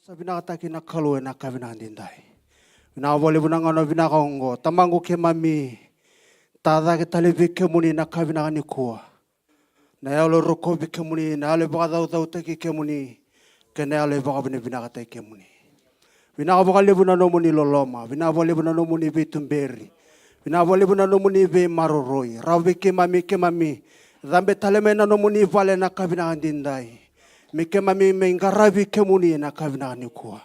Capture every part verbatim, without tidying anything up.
Sa vinakataki na Kalou ena yakavi vinaka edaidai. Vinaka vakalevu na gauna vinaka oqo. Tamaqu, keimami tacake tale vei kemuni na yakavi vinaka nikua. Na yalo e rokovi kemuni, na yalo e vakacaucautaki kemuni, kei na yalo e vakavinavinakataki kemuni. Vinaka vakalevu na nomuni loloma, vinaka vakalevu na nomuni veituberi, vinaka vakalevu na nomuni veimaroroi. Rawa vei keimami, keimami cabe tale mai na nomuni vale ena yakavi vinaka edaidai. Me keimami mai qaravi kemuni ena yakavi vinaka nikua.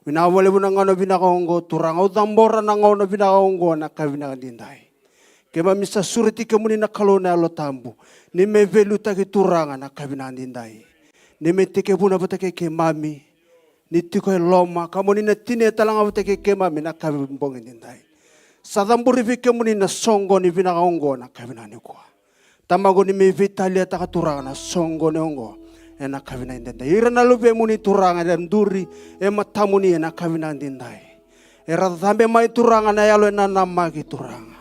Vinaka vakalevu na gauna vinaka oqo Turaga, au cabora na gauna vinaka oqo ena yakavi vinaka edaidai. Keimami sa sureti kemuni na Kalou na Yalo Tabu, ni me veiliutaki Turaga na yakavi vinaka edaidai. Ni me tekivuna vata kei keimami, ni tiko e loma, ka moni na tinia tale ga vata kei keimami na yakavi bogi edaidai. Sa caburi vei kemuni na soqoni vinaka oqo na yakavi vinaka nikua. Tamaqu, ni me veitaliataka Turaga na soqoni oqo ena yakavi vinaka edaidai. Ira na luvemuni Turaga era duri e matamuni ena yakavi vinaka edaidai. Era cabe mai Turaga na yalo e nanamaki Turaga.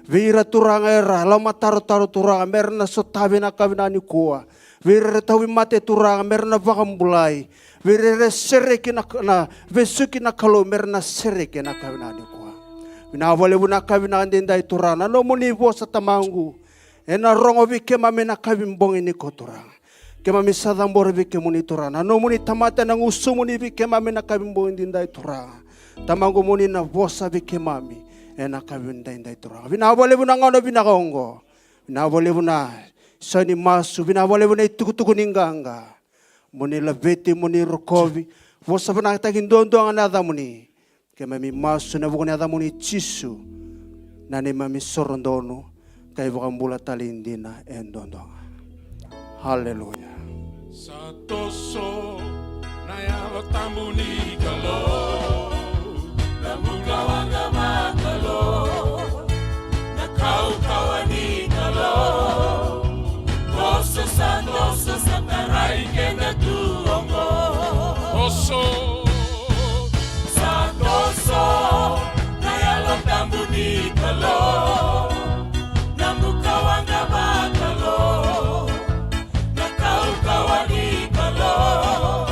Vei ira Turaga era lomatarotaro Turaga, mera na sotavi ena yakavi vinaka nikua. Vei ira era tauvimate Turaga, mera na vakabulai. Vei ira era sereki na, na vesuki na Kalou, mera na sereki ena yakavi vinaka nikua. Vinaka vakalevu na yakavi vinaka edaidai Turaga, na nomuni vosa Tamaqu. Ena rogo vei keimami na yakavi bogi nikua Turaga. Keimami sa cabora vei kemuni Turaga. Na nomuni tamata ena gusumuni vei keimami na yakavi bogi edaidai Turaga. Tamaqu, moni na vosa vei keimami ena yakavi edaidai Turaga. Vinaka vakalevu na gauna vinaka oqo. Vinaka vakalevu na isau ni masu, vinaka vakalevu na itukutuku ni qaqa. Moni laveti, moni rokovi. Vosa vinakataki duadua ga na yacamuni. Keimami masu ena vuku ni yacamuni Jisu, na neimami soro donu ka iVakabula talei dina e duadua ga. Haleluya. Sa toso na Yalo Tabu ni Kalou, na bukawaqa vakalou, na kaukauwa ni Kalou. Toso, sa toso, sa tarai keda tu oqo. Toso. Sa toso na Yalo Tabu ni Kalou, na bukawaqa vakalou, na kaukauwa ni Kalou.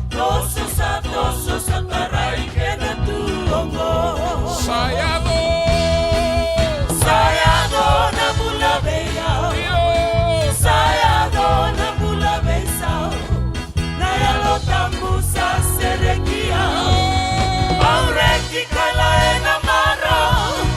Toso, sa toso, sa tarai keda tu oqo. Sa yaco. Sa yaco na bula vei au. Io. Sa yaco na bula vei sau. Na Yalo Tabu sa sereki au. Au reki kala ena marau.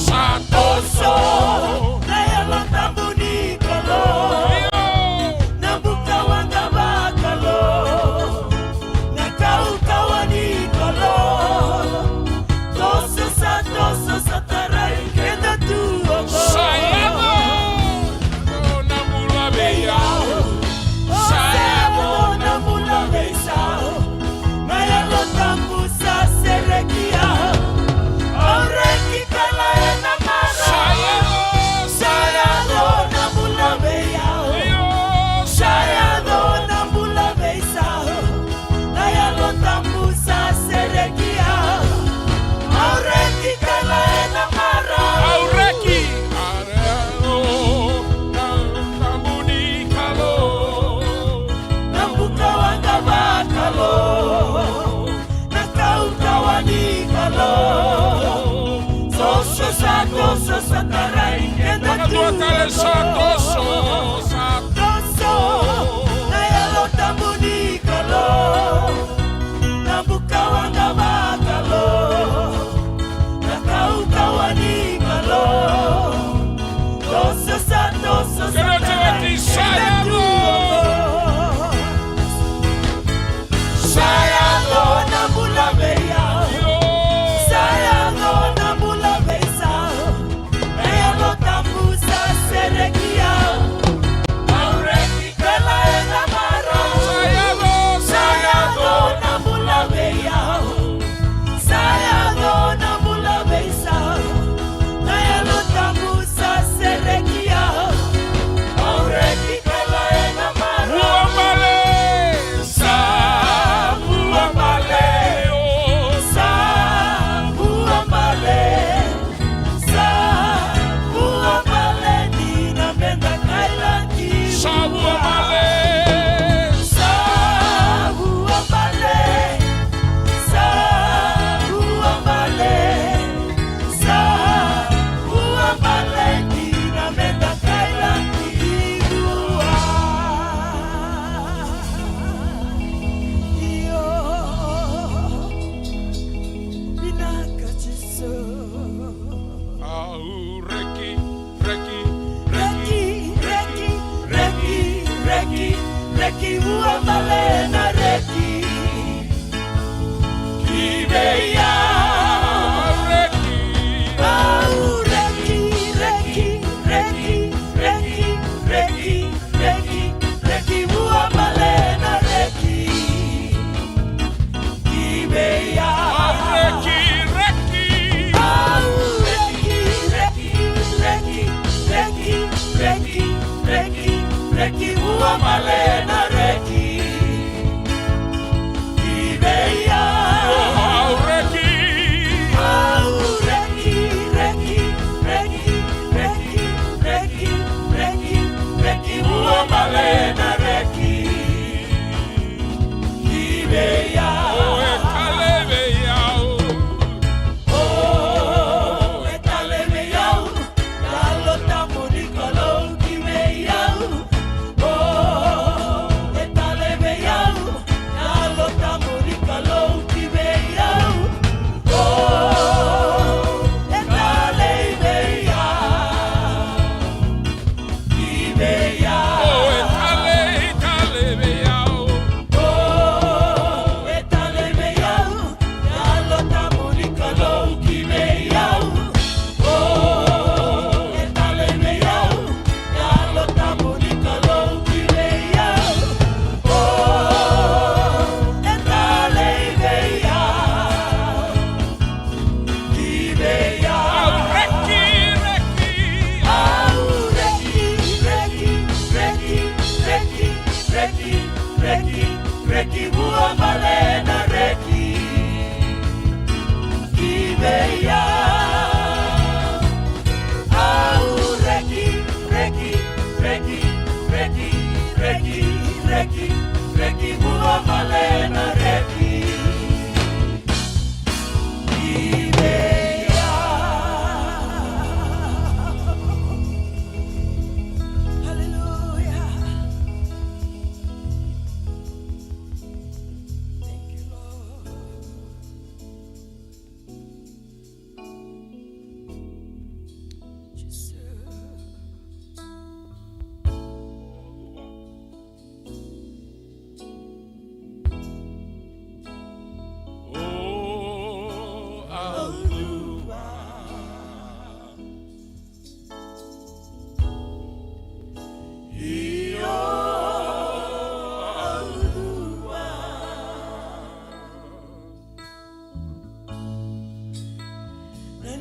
Sa toso. Na Yalo Tabu ni Kalou. Io. Na buka waqa vakalou. Na kaukauwa ni Kalou. Toso sa toso sa tarai keda tu oqo. Sa yaco na bula vei au. Sa yaco na bula vei Salo. Na Yalo Tabu sa sereki au. Au reki kala ena marau. Sa yaco na bula vei au. Io. Sa yaco na bula vei Salo. Na Yalo Tabu sa sereki au. Au reki kala ena marau. Au reki. Au reki. Na buka waqa vakalou. Na kaukauwa ni Kalou. Toso sa toso sa tarai keda tu. Vakadua tale, sa toso, sa toso. Na Yalo Tabu ni Kalou. Na buka waqa vakalou. Na kaukauwa ni Kalou. Toso sa toso sa tarai keda tu. Sa yaco na bula vei au. Sa yaco na bula vei Salo. Na Yalo Tabu sa sereki au.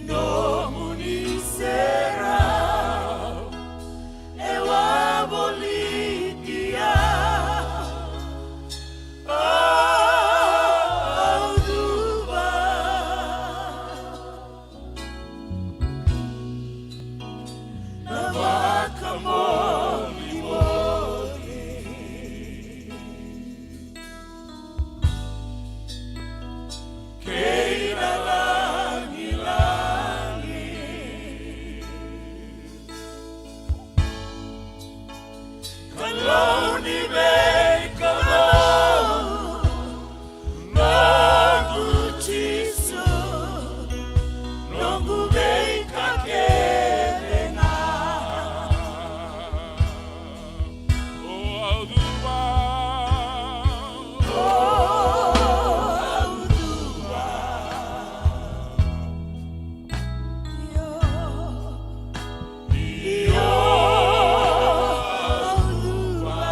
Nomuni serau e wavoliti au. Au cuva na vakamolimoli kei na lagilagi. Kalou ni veikalou, noqu Jisu, noqu veika kece ga. O au cuva, o au cuva. Io, au cuva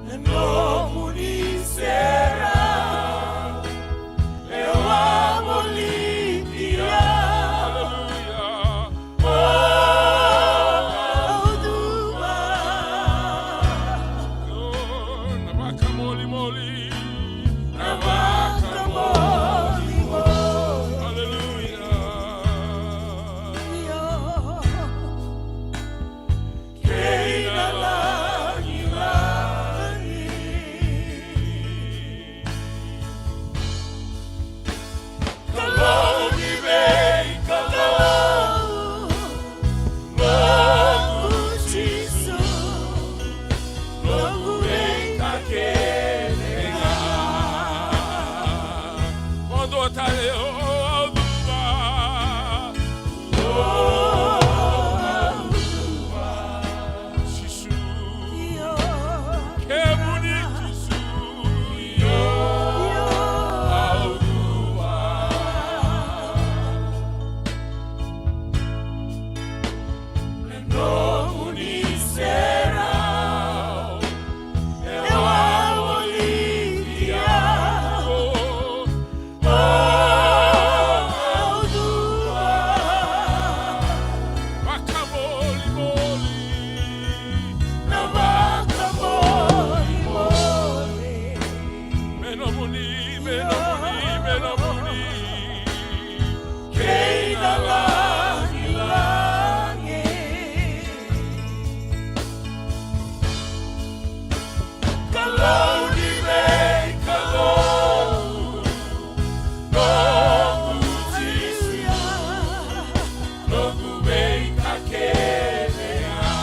na nomuni serau e wavoliti au. Aleluya. O au cuva. Io, na vakamolimoli. Na vakamolimoli. Aleluya. Io. Kei na lagilagi. Kalou ni veikalou, noqu Jisu, noqu veika kece ga. Vodo tale, o au cuva. O au cuva. Jisu. Io. Kemuni Jisu. Io. Au cuva. Na nomuni serau e wavoliti au. O au cuva. Vakamolimoli. Na vakamolimoli. Me nomuni, me nomuni, me nomuni. Kei na lagilagi. Kalou ni veikalou, noqu Jisu, noqu veika kece ga.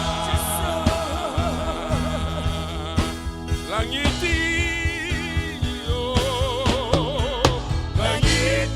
Lagiti, io, lagiti.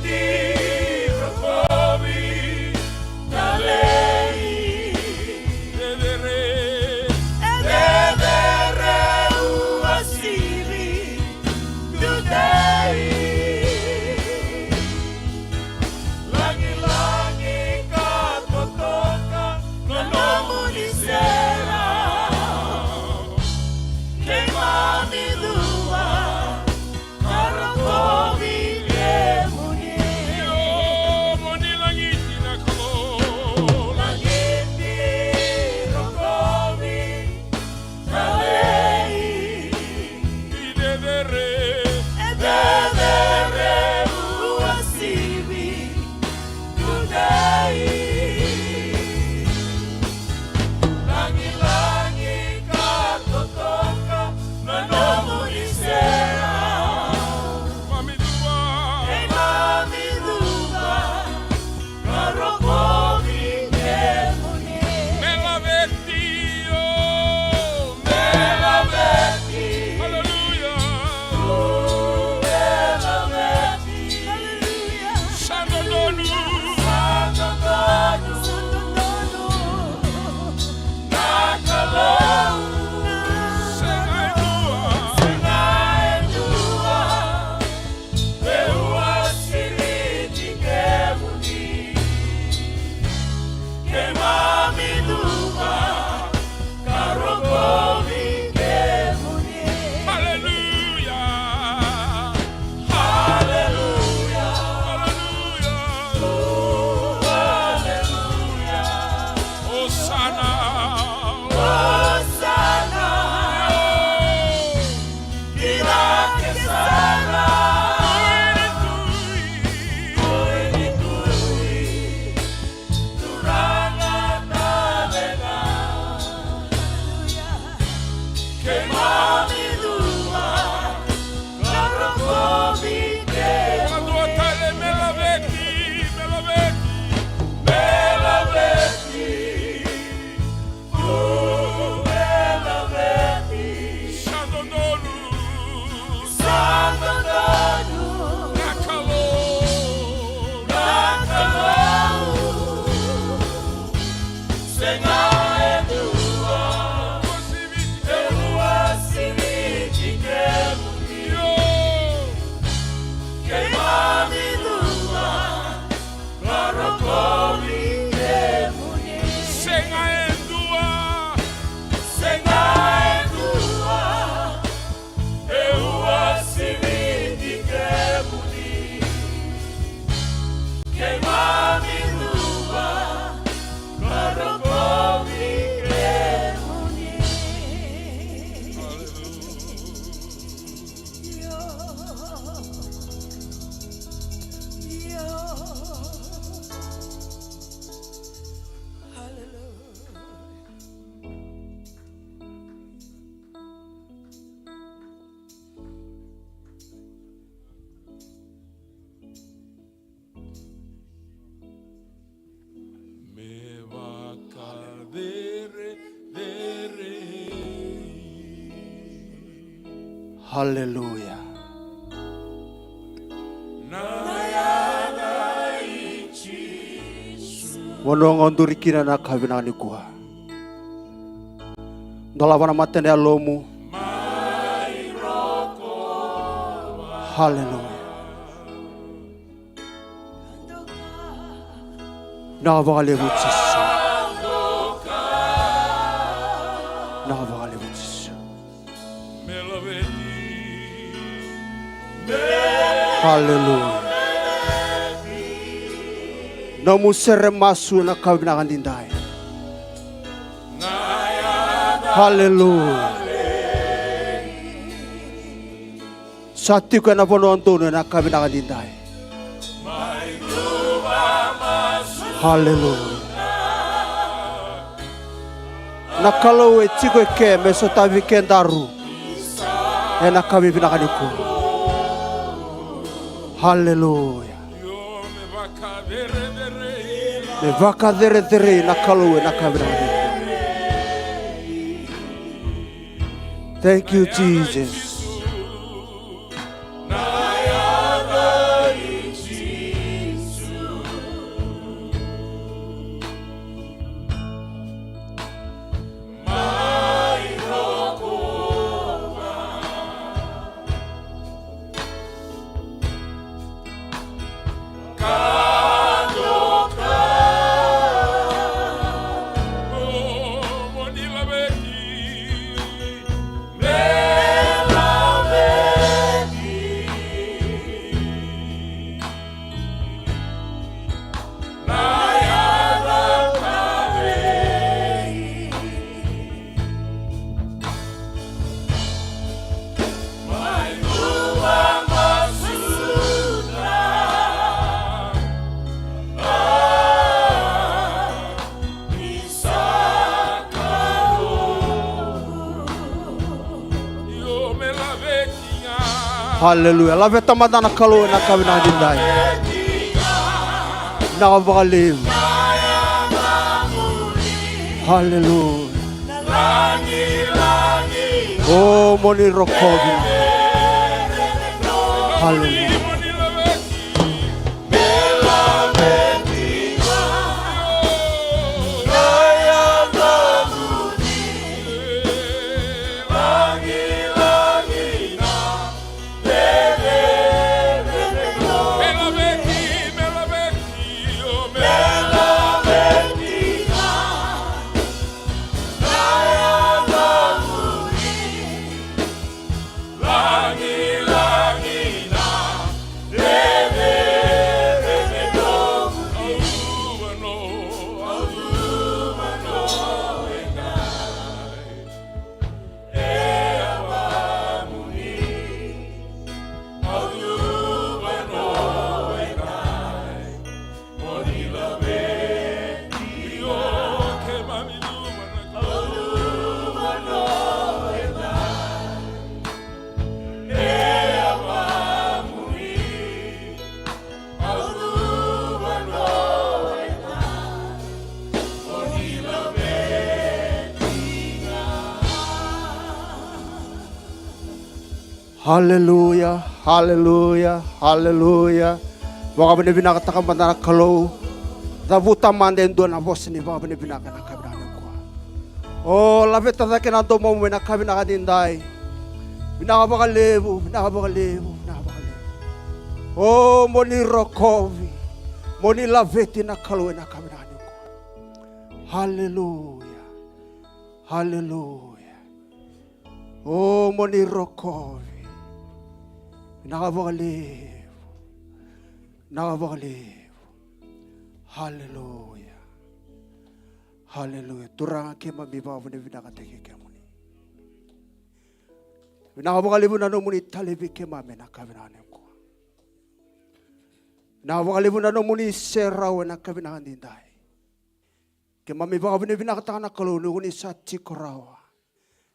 Haleluya. Vanua ga o duri kina na ka vinaka nikua. Dolava na mata ni yalomu. Haleluya. Vinaka vakalevu Jisu. Vinaka vakalevu Jisu. Haleluya. Nomu sere masu ena ka vinaka nidai. Haleluya. Sa tiko ena vanua donu ena ka vinaka nidai. Haleluya. Na Kalou e tiko eke me sotavi kedaru ena ka vinaka nikua. Haleluya. Me vakacerecerei na Kalou ena ka vinaka nikua. Thank you, Jesus. Haleluya. Laveta mada na Kalou ena ka vinaka nidai. Vinaka vakalevu. Haleluya. O mo ni rokovi. Haleluya. Haleluya, haleluya, haleluya. Vakavinavinakataka mada na Kalou. Cavuta mada e dua na vosa ni vakavinavinaka ena ka vinaka nikua. O laveta cake na domomu ena ka vinaka nidai. Vinaka vakalevu, vinaka vakalevu, vinaka vakalevu. O mo ni rokovi, mo ni laveti na Kalou ena ka vinaka nikua. Haleluya. Haleluya. O mo ni rokovi. Vinaka vakalevu. Vinaka vakalevu. Haleluya. Haleluya. Turaga, keimami vakavinavinakataki kemuni. Vinaka vakalevu na nomuni talevi keimami ena ka vinaka nikua. Vinaka vakalevu na nomuni serau ena ka vinaka nidai. Keimami vakavinavinakataka na Kalou ni ko ni sa tiko rawa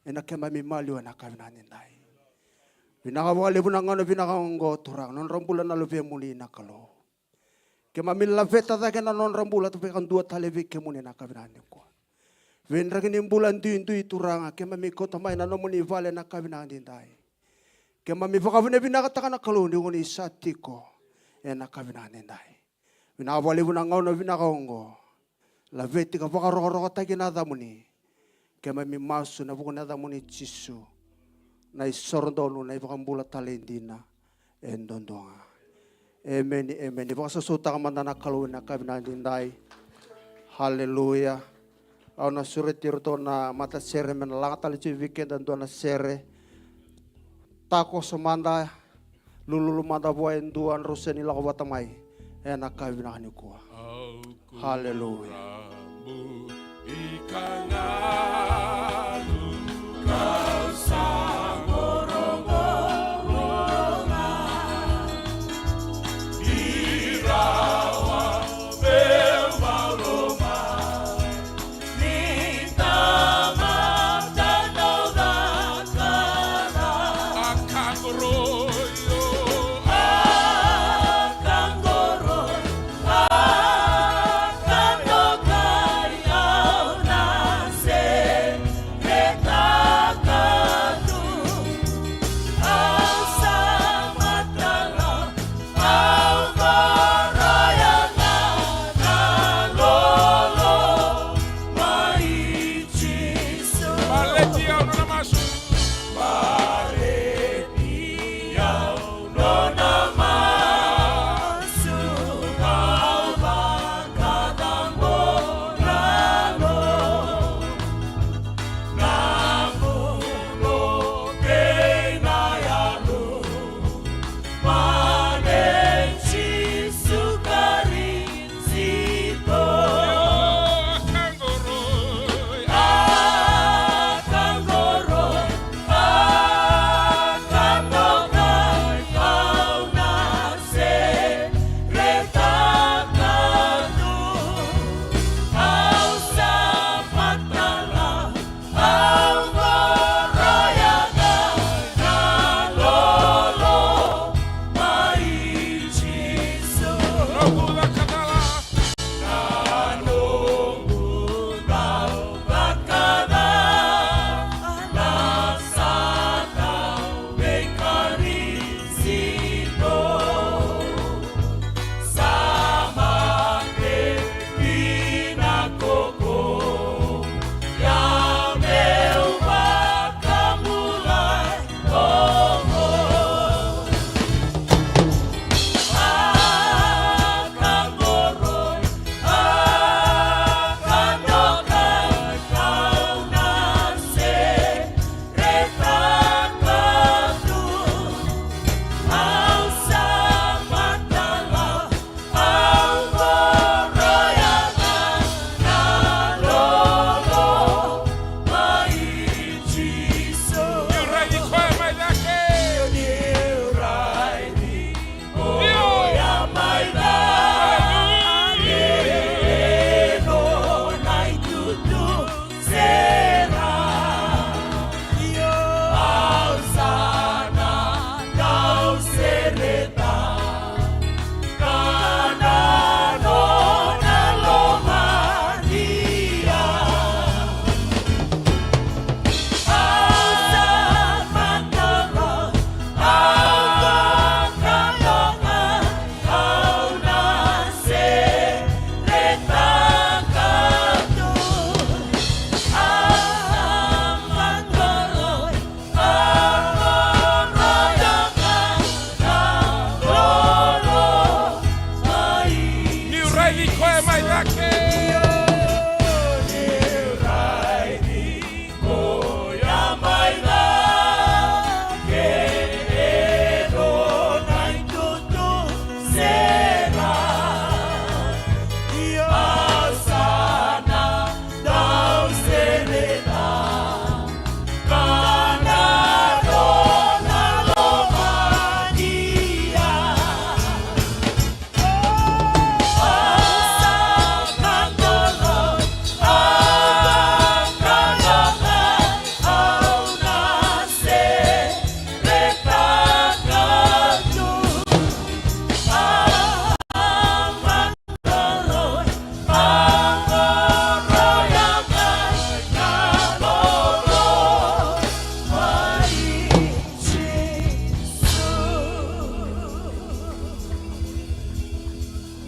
ena keimami maliwa ena ka vinaka nidai. Vinaka vakalevu na gauna vinaka oqo Turaga, nodra bula na luvemuni na Kalou. Keimami laveta cake na nodra bula vakadua tale vei kemuni ena ka vinaka nikua. Veidraki ni bula duidui Turaga, keimami kauta mai na nomuni vale ena ka vinaka nidai. Keimami vakavinavinakataka na Kalou ni ko ni sa tiko ena ka vinaka nidai. Vinaka vakalevu na gauna vinaka oqo. Laveti ka vakarokorokotaki na yacamuni. Keimami masu ena vuku ni yacamuni Jisu, na isorodonu, na ivakabula talei dina e duadua ga. Emeni, emeni. Vakasasautaka mada na Kalou ena ka vinaka nidai. Haleluya. Au na sureti iratou na matasere me na laga tale tiko vei keda dua na sere. Takoso mada, lululu mada vua e dua drau sega ni lako vata mai ena ka vinaka nikua. Haleluya.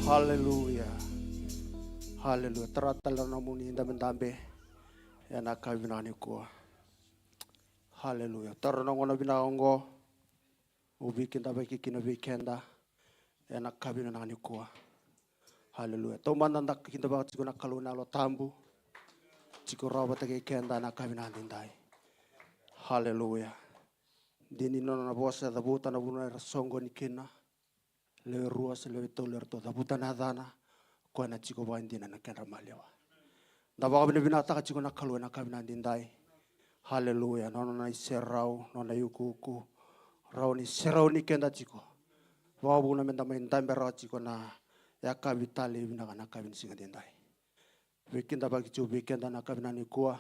Haleluya. Haleluya. Tara tale na nomuni dabedabe ena yakavi vinaka nikua. Haleluya. Tara na gauna vinaka oqo. Au veikidavaki kina vei keda ena yakavi vinaka nikua. Haleluya. Taumada da kidavaka tiko na Kalou na Yalo Tabu. Tiko rawa vata kei keda ena yakavi vinaka nidai. Haleluya. Dina ni nona vosa e cavuta na vanua era soqoni kina. Lewe rua se lewe tolu eratou cavuta na yacana, koya na tiko vakaidina na kedra maliwa. Da vakavinavinakataka tiko na Kalou ena yakavi vinaka nidai. Haleluya. Nona iserau, nona iukuuku, rawa ni serauni keda tiko. Vakavuna meda mai dabe rawa tiko na yakavi talei vinaka na yakavi ni siga nidai. Veikidavaki tiko vei keda na yakavi vinaka nikua.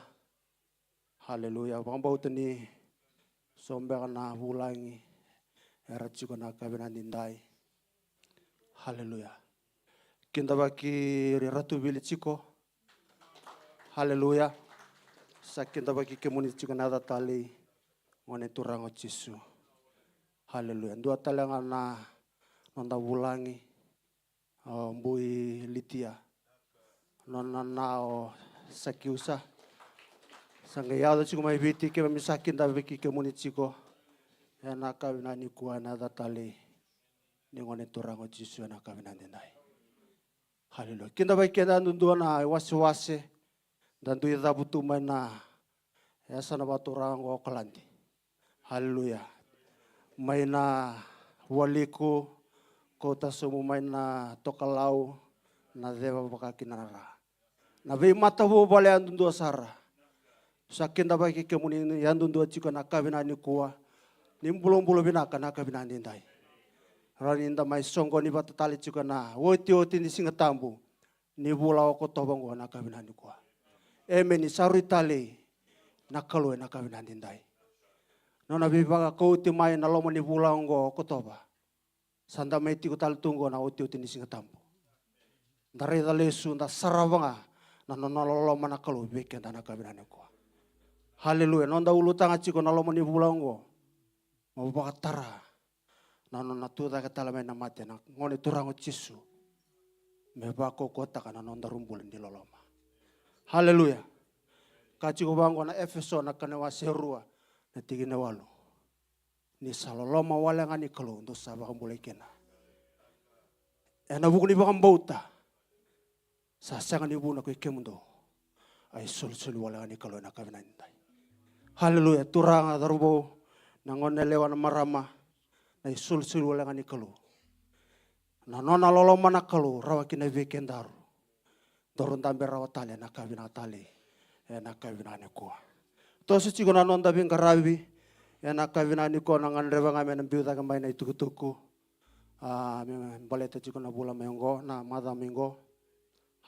Haleluya. Vakabauta ni so beka na vulagi era tiko na yakavi vinaka nidai. Haleluya. Kidavaki Ratu Vili tiko. Haleluya. Sa kidavaki kemuni tiko na yaca talei, Gone Turaga o Jisu. Haleluya. Dua tale ga na noda vulagi, o Bui Litia, nona na o Sakiusa. Sa qai yaco tiko mai Viti, keimami sa kidavaki kemuni tiko ena yakavi vinaka nikua ena yaca talei ni Gone Turaga o Jisu ena yakavi vinaka nidai. Haleluya. Kidavaki keda duadua na iwasewase, da dui cavutu mai na yasana vakaturaga oqo o Okaladi. Haleluya. Mai na Vualiku, kauta sobu mai na Tokalau, na Ceva vaka kina na Ra. Na veimatavuvale yadudua sara. Sa kidavaki kemuni yadudua tiko na yakavi vinaka nikua. Ni bulabula vinaka na yakavi vinaka nidai. Rawa ni da mai soqoni vata tale tiko na otioti ni Siga Tabu ni vula o Okotova oqo na yakavi vinaka nikua. Emeni. Sa rui talei na Kalou ena yakavi vinaka nidai. Nona veivakauti mai na loma ni vula oqo o Okotova. Sa da mai tiko tale tu oqo na otioti ni Siga Tabu. Da raica lesu, da sarava ga na nona loloma na Kalou vei keda na yakavi vinaka nikua. Haleluya. Noda ulutaga tiko na loma ni vula oqo, mo vakatara na nona tucake tale mai na mate na Gone Turaga o Jisu, me vakaukauwataka na nodaru bula ni loloma. Haleluya. Ka tiko vaqo na Efeso na kena wase rua, na tikina e walu: Ni sa loloma wale ga ni Kalou dou sa vakabulai kina ena vuku ni vakabauta. Sa sega ni vuna ko i kemudou, a isolisoli wale ga ni Kalou ena yakavi vinaka nidai. Haleluya. Turaga, cauravou, na goneyalewa, na marama, na isolisoli wale ga ni Kalou. Na nona loloma na Kalou rawa kina vei kedaru. Daru dabe rawa tale ena yakavi vinaka talei, ena yakavi vinaka nikua. Toso tiko na noda veiqaravi ena yakavi vinaka nikua, na gadreva ga me na biu cake mai na itukutuku. A, me baleta tiko na vula mai oqo, na macawa mai oqo.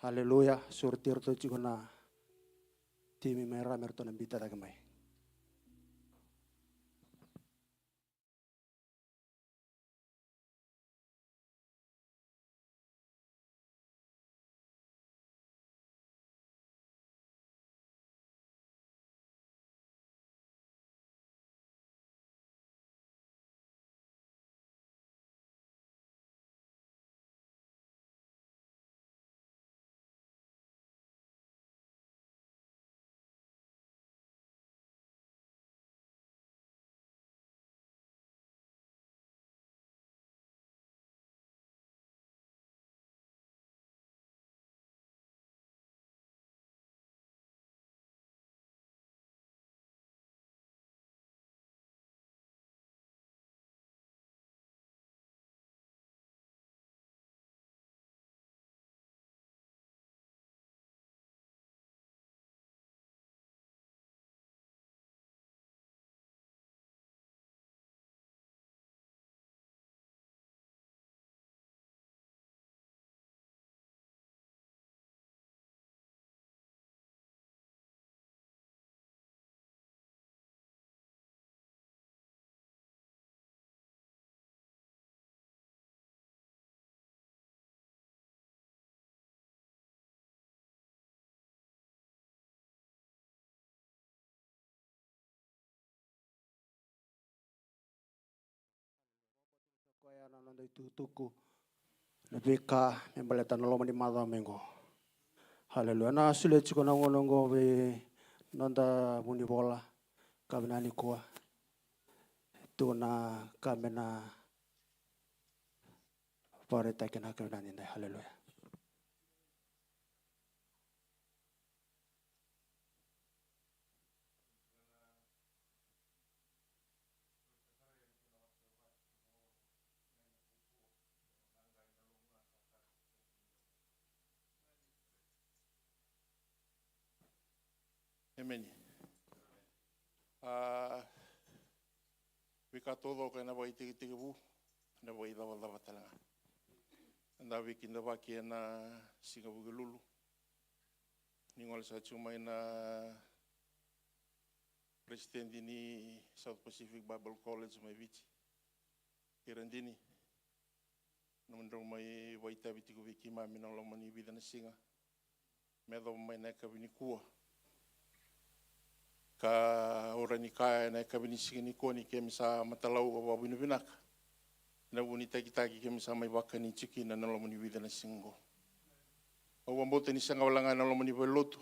Haleluya. Sureti iratou tiko na timi mai ra me ratou na biuta cake mai. Koya na noda itukutuku na veika me baleta na loma ni macawa mai qo. Haleluya. Na solia tiko na gauna qo vei noda vunivola ka vinaka nikua. Tu na ka me na vakaraitaki na ka vinaka nidai. Haleluya. Emeni. A, veika taucoko ena vakaitekitekivu, ena vakaicavacava tale ga. Eda veikidavaki ena siga Vukelulu. Ni gole sa tiko mai na president ni South Pacific Bible College mai Viti, kei Radini, na nomudrau mai vakaitavi tiko vei keimami na loma ni vica na siga me yacova mai na yakavi nikua. Ka au rawa ni kaya ena yakavi ni siga nikua ni keimami sa matalau ka vakavinavinaka ena vuku ni takitaki keimami sa mai vakani tiko kina na loma ni vica na siga oqo. Au vakabauta ni sega wale ga ena loma ni valenilotu,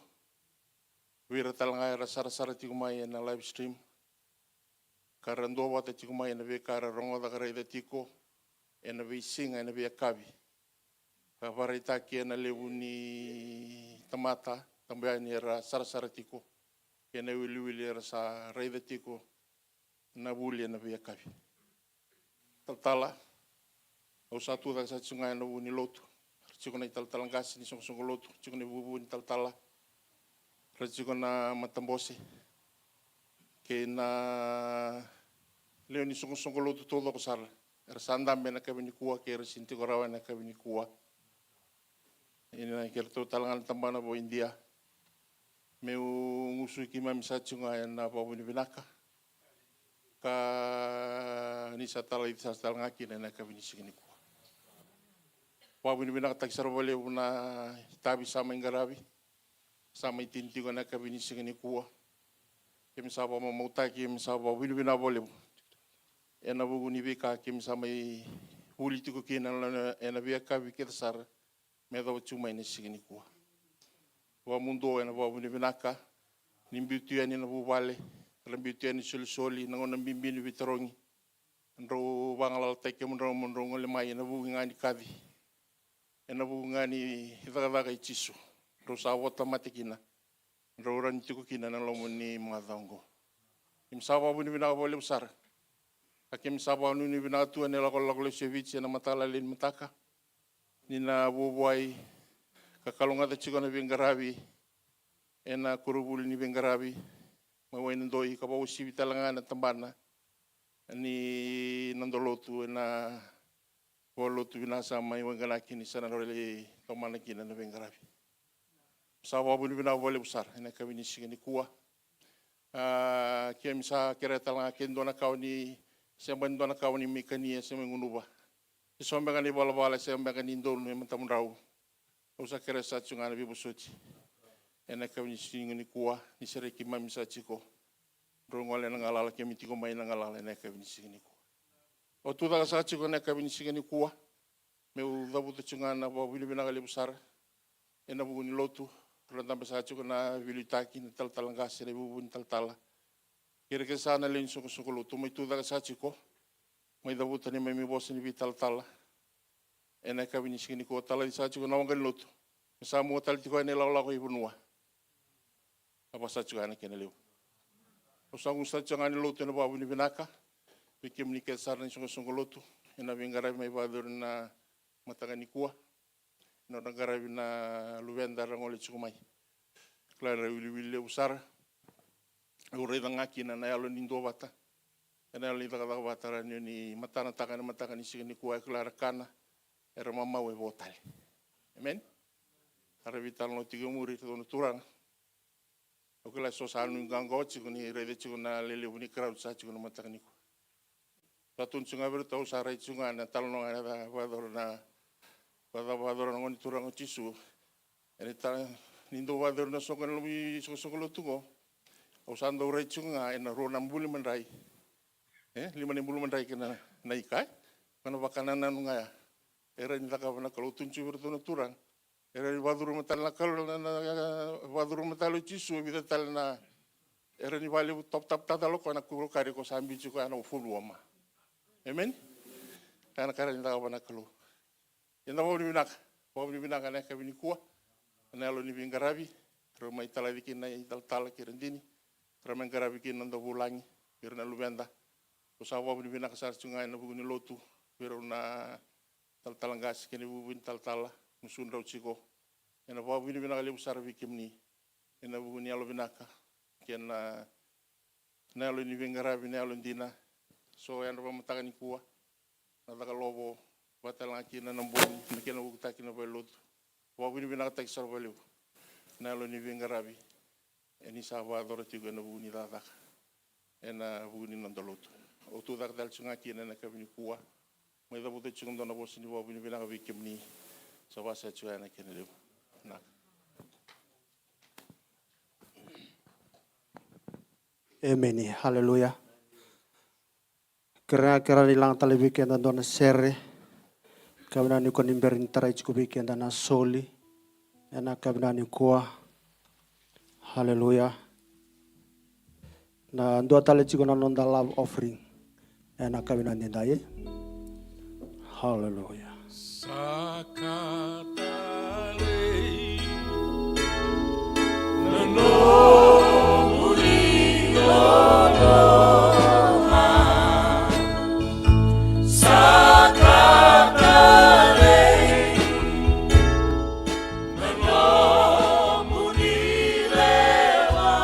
vei ira tale ga era sarasara tiko mai ena live stream, ka ra duavata tiko mai ena veika ra rogoca ka raica tiko ena veisiga, ena veiyakavi. Ka vakaraitaki ena levu ni tamata, tabu yani era sarasara tiko, kei na iwiliwili era sa raica tiko na vuli ena veiyakavi. Talatala, au sa tucake saka tiko ga ena vuku ni lotu. Ra tiko na italatala qase ni soqosoqo lotu, tiko na ivuvu ni talatala, ra tiko na matabose kei na lewe ni soqosoqo lotu taucoko sara, era sa dabe ena yakavi nikua kei ira sega ni tiko rawa ena yakavi nikua. Ia na keratou tale ga na tabana vou Idia. Meu gusu keimami saka tiko ga ena vakavinavinaka, ka ni sa talai saka tale ga kina ena yakavi ni siga nikua. Vakavinavinakataki sara vakalevu na itavi sa mai qaravi, sa mai tini tiko ena yakavi ni siga nikua. Keimami sa vakamamautaki, keimami sa vakavinavinaka vakalevu ena vuku ni veika keimami sa mai vuli tiko kina ena, ena veiyakavi kece sara me yacova tiko mai na siga nikua. Vakamuduo ena vakavinavinaka ni biu tu yani na vuvale, ra biu tu yani isolisoli, na gauna bibi ni veitarogi. Drau vagalalataki kemudrau mo drau gole mai ena vuku ga ni kaci, ena vuku ga ni cakacaka i Jisu, drau sa vota mate kina. Drau rawa ni tiko kina na loma ni macawa oqo. Keimami sa vakavinavinaka vakalevu sara. Ka keimami sa vakanuinui vinaka tu ena ilakolako lesu e Viti ena mataka lailai ni mataka, ni na vuavuai ka kalougata tiko na veiqaravi ena koronivuli ni veiqaravi mai Wainadoi, ka vakauasivi tale ga na tabana ni noda lotu ena valenilotu vinaka sa mai waqanaki ni sa na rawa ni tomana kina na veiqaravi. Sa vakavinavinaka vakalevu sara ena yakavi ni siga nikua. A, keimami sa kerea tale ga ke dua na kawa ni, sega ni dua na kawa ni mai kania se mai gunuva, se so beka na ivalavala, sega beka ni donu e matamudrau. Au sa kerea saka tiko ga na veivosoti ena yakavi ni siga nikua, ni sereki keimami saka tiko. Drau gole ena galala, keimami tiko mai na galala ena yakavi ni siga nikua. Au tucake saka tiko ena yakavi ni siga nikua meu cavuta tiko ga na vakavinavinaka levu sara ena vuku ni lotu. Ra dabe saka tiko na veiliutaki, na talatala qase, na ivuvu ni talatala, kei ira kece saka na lewe ni soqosoqo lotu, mai tucake saka tiko, mai cavuta neimami vosa ni veitalatala ena yakavi ni siga nikua. Talaci saka tiko na waqa ni lotu, me sa mua tale tiko yani na ilakolako i vanua. A vaka saka tiko ga na kena levu. Au sa gusu saka tiko ga ni lotu ena vakavinavinaka vei kemuni kece sara na isoqosoqo lotu ena veiqaravi mai vakayacori ena mataka nikua. Ena nodra qaravi na luveda era gole tiko mai. Kila era iwiliwili levu sara. Au raica ga kina na yalo ni duavata, ena yalo ni cakacaka vata, ra ni, ni matanataka ena mataka ni siga nikua. E kila era kana, era mamau, e vo tale. Emeni. Era veitalanoa tiko e muri, iratou na turaga. Au kila eso sa nuiqawaqawa tiko ni raica tiko na lelevu ni crowd sa tiko na mataka nikua. Sa tukuni tiko ga vei iratou, au sa rai tiko ga na talanoa ga ena vakayacora na, vakayacora na Gone Turaga o Jisu. Ena ta, ni dau vakayacori na soqo ena loma ni soqosoqo lotu qo, au sa dau rai tiko ga ena rua na buli madrai. E, lima na buli madrai kei na, na ika, e? Ko na vakanananu ga ya. E rawa ni cakava na Kalou, tukuna tiko vei iratou na turaga. E rawa ni vakacuruma tale na Kalou, na, na, na, vakacuruma tale o Jisu e vica tale na, e rawa ni vakalevu, top, top, tacala o koya na kurokari ko sa biuti koya na fonu uama. Emeni? Ka na ka e rawa ni cakava na Kalou. Eda vakavinavinaka, vakavinavinaka na yakavi nikua, na yalo ni veiqaravi, rau mai talaci kina na italatala kei Radini, rau mai qaravi kina na noda vulagi, kei ira na luveda. Au sa vakavinavinaka sara tiko ga ena vuku ni lotu, vei rau na talatala qase kei na vuvu ni talatala, gusudrau tiko. Ena vakavinavinaka levu sara vei kemuni, ena vuku ni yalo vinaka, kei na, na yalo ni veiqaravi, na yalo dina. So, ena vakamataka nikua, na caka lovo, vata tale ga kina na bogi, na kena ukutaki na valenilotu. Vakavinavinakataki sara vakalevu na yalo ni veiqaravi, e ni sa vakayacora tiko ena vuku ni cakacaka, ena vuku ni noda lotu. Au tu cake tale tiko ga kina ena yakavi nikua, mai cavuta tiko e dua na vosa ni vakavinavinaka vei kemuni, sa vakasaga tiko ga ena kena levu. Vinaka. Emeni. Haleluya. Kerea, kerea ni laga tale vei keda dua na sere. Yakavi nikua ni bera ni tarai tiko vei keda na soli ena yakavi nikua. Haleluya. Na dua tale tiko na noda love offering ena yakavi nidai. Haleluya. Saka talei na nomuni loloma. Saka talei na nomuni lewa.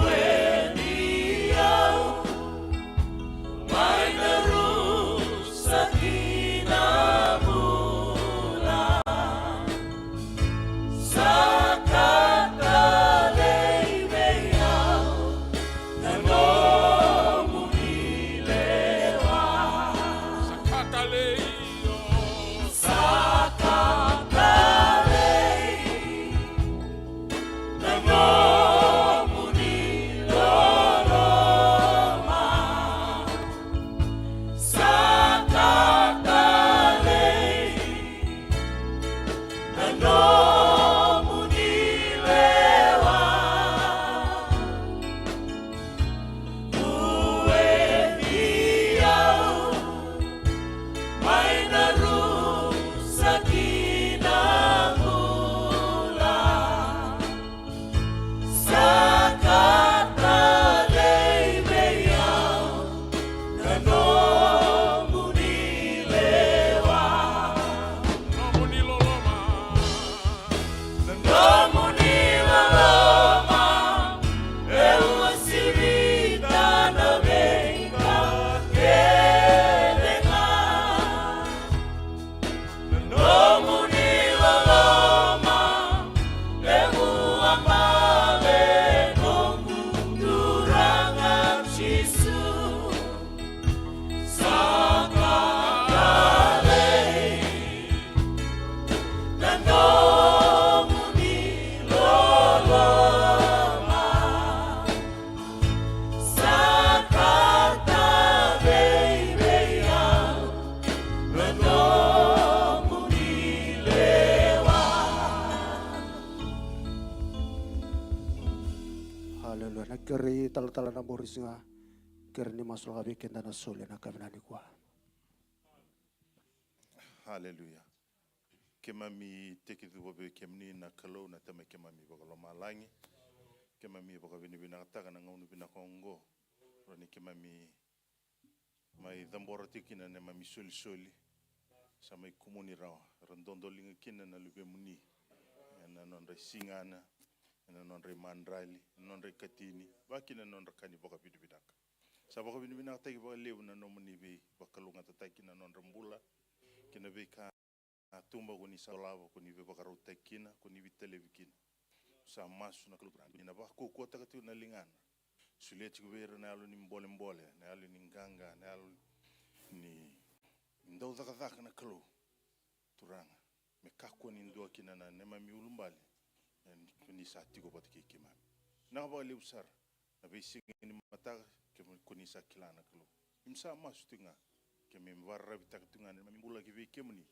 Ueni au mai na rusa ki na bula. Saka talei vei au na nomuni lewa. Saka talei, o. Saka talei na nomuni loloma. Saka talei na nomuni lewa. Ueni au mai na rusa ki na bula. Saka talei vei au na nomuni lewa. Nomuni loloma. Na nomuni loloma e uasivita na veika kece ga. Na nomuni loloma e vuabale noqu Turaga Jisu. Saka talei na nomuni loloma. Saka talei vei au na nomuni lewa. Haleluya. Na kerei talatala na Boris ga, kerei ni masulaka vei keda na soli ena yakavi nikua. Haleluya. Keimami tekivu vei kemuni na Kalou na Tamai keimami vakalomalagi. Keimami vakavinavinakataka na gauna vinaka oqo. Rawa ni keimami mai cabora tiko kina na neimami solisoli. Sa mai kumuni rawa. Era dodoliga kina na luvemuni. Ena nodra isigana, ena nodra imadrali, ena nodra ikatini, vaka kina na nodra ka ni vakavinavinaka. Sa vakavinavinakataki vakalevu na nomuni veivakalougatataki na nodra bula kei na veika a tuba ko ni sa dolava, ko ni veivakarautaki kina, ko ni veitalevi kina. Sa masu na Kalou Turaga ni na vakaukauwataka tiko na ligana. Solia tiko vei ira na yalo ni bolebole, na yalo ni qaqa, na yalo ni dau cakacaka na Kalou Turaga. Me kakua ni dua kina na neimami ulubale, e, ko ni sa tiko vata kei keimami. Vinaka vakalevu sara na veisiga ni mataka, ke ko ni sa kila na Kalou. Keimami sa masu tiko ga, keimami vakararavitaka tiko ga na neimami bula ki vei kemuni.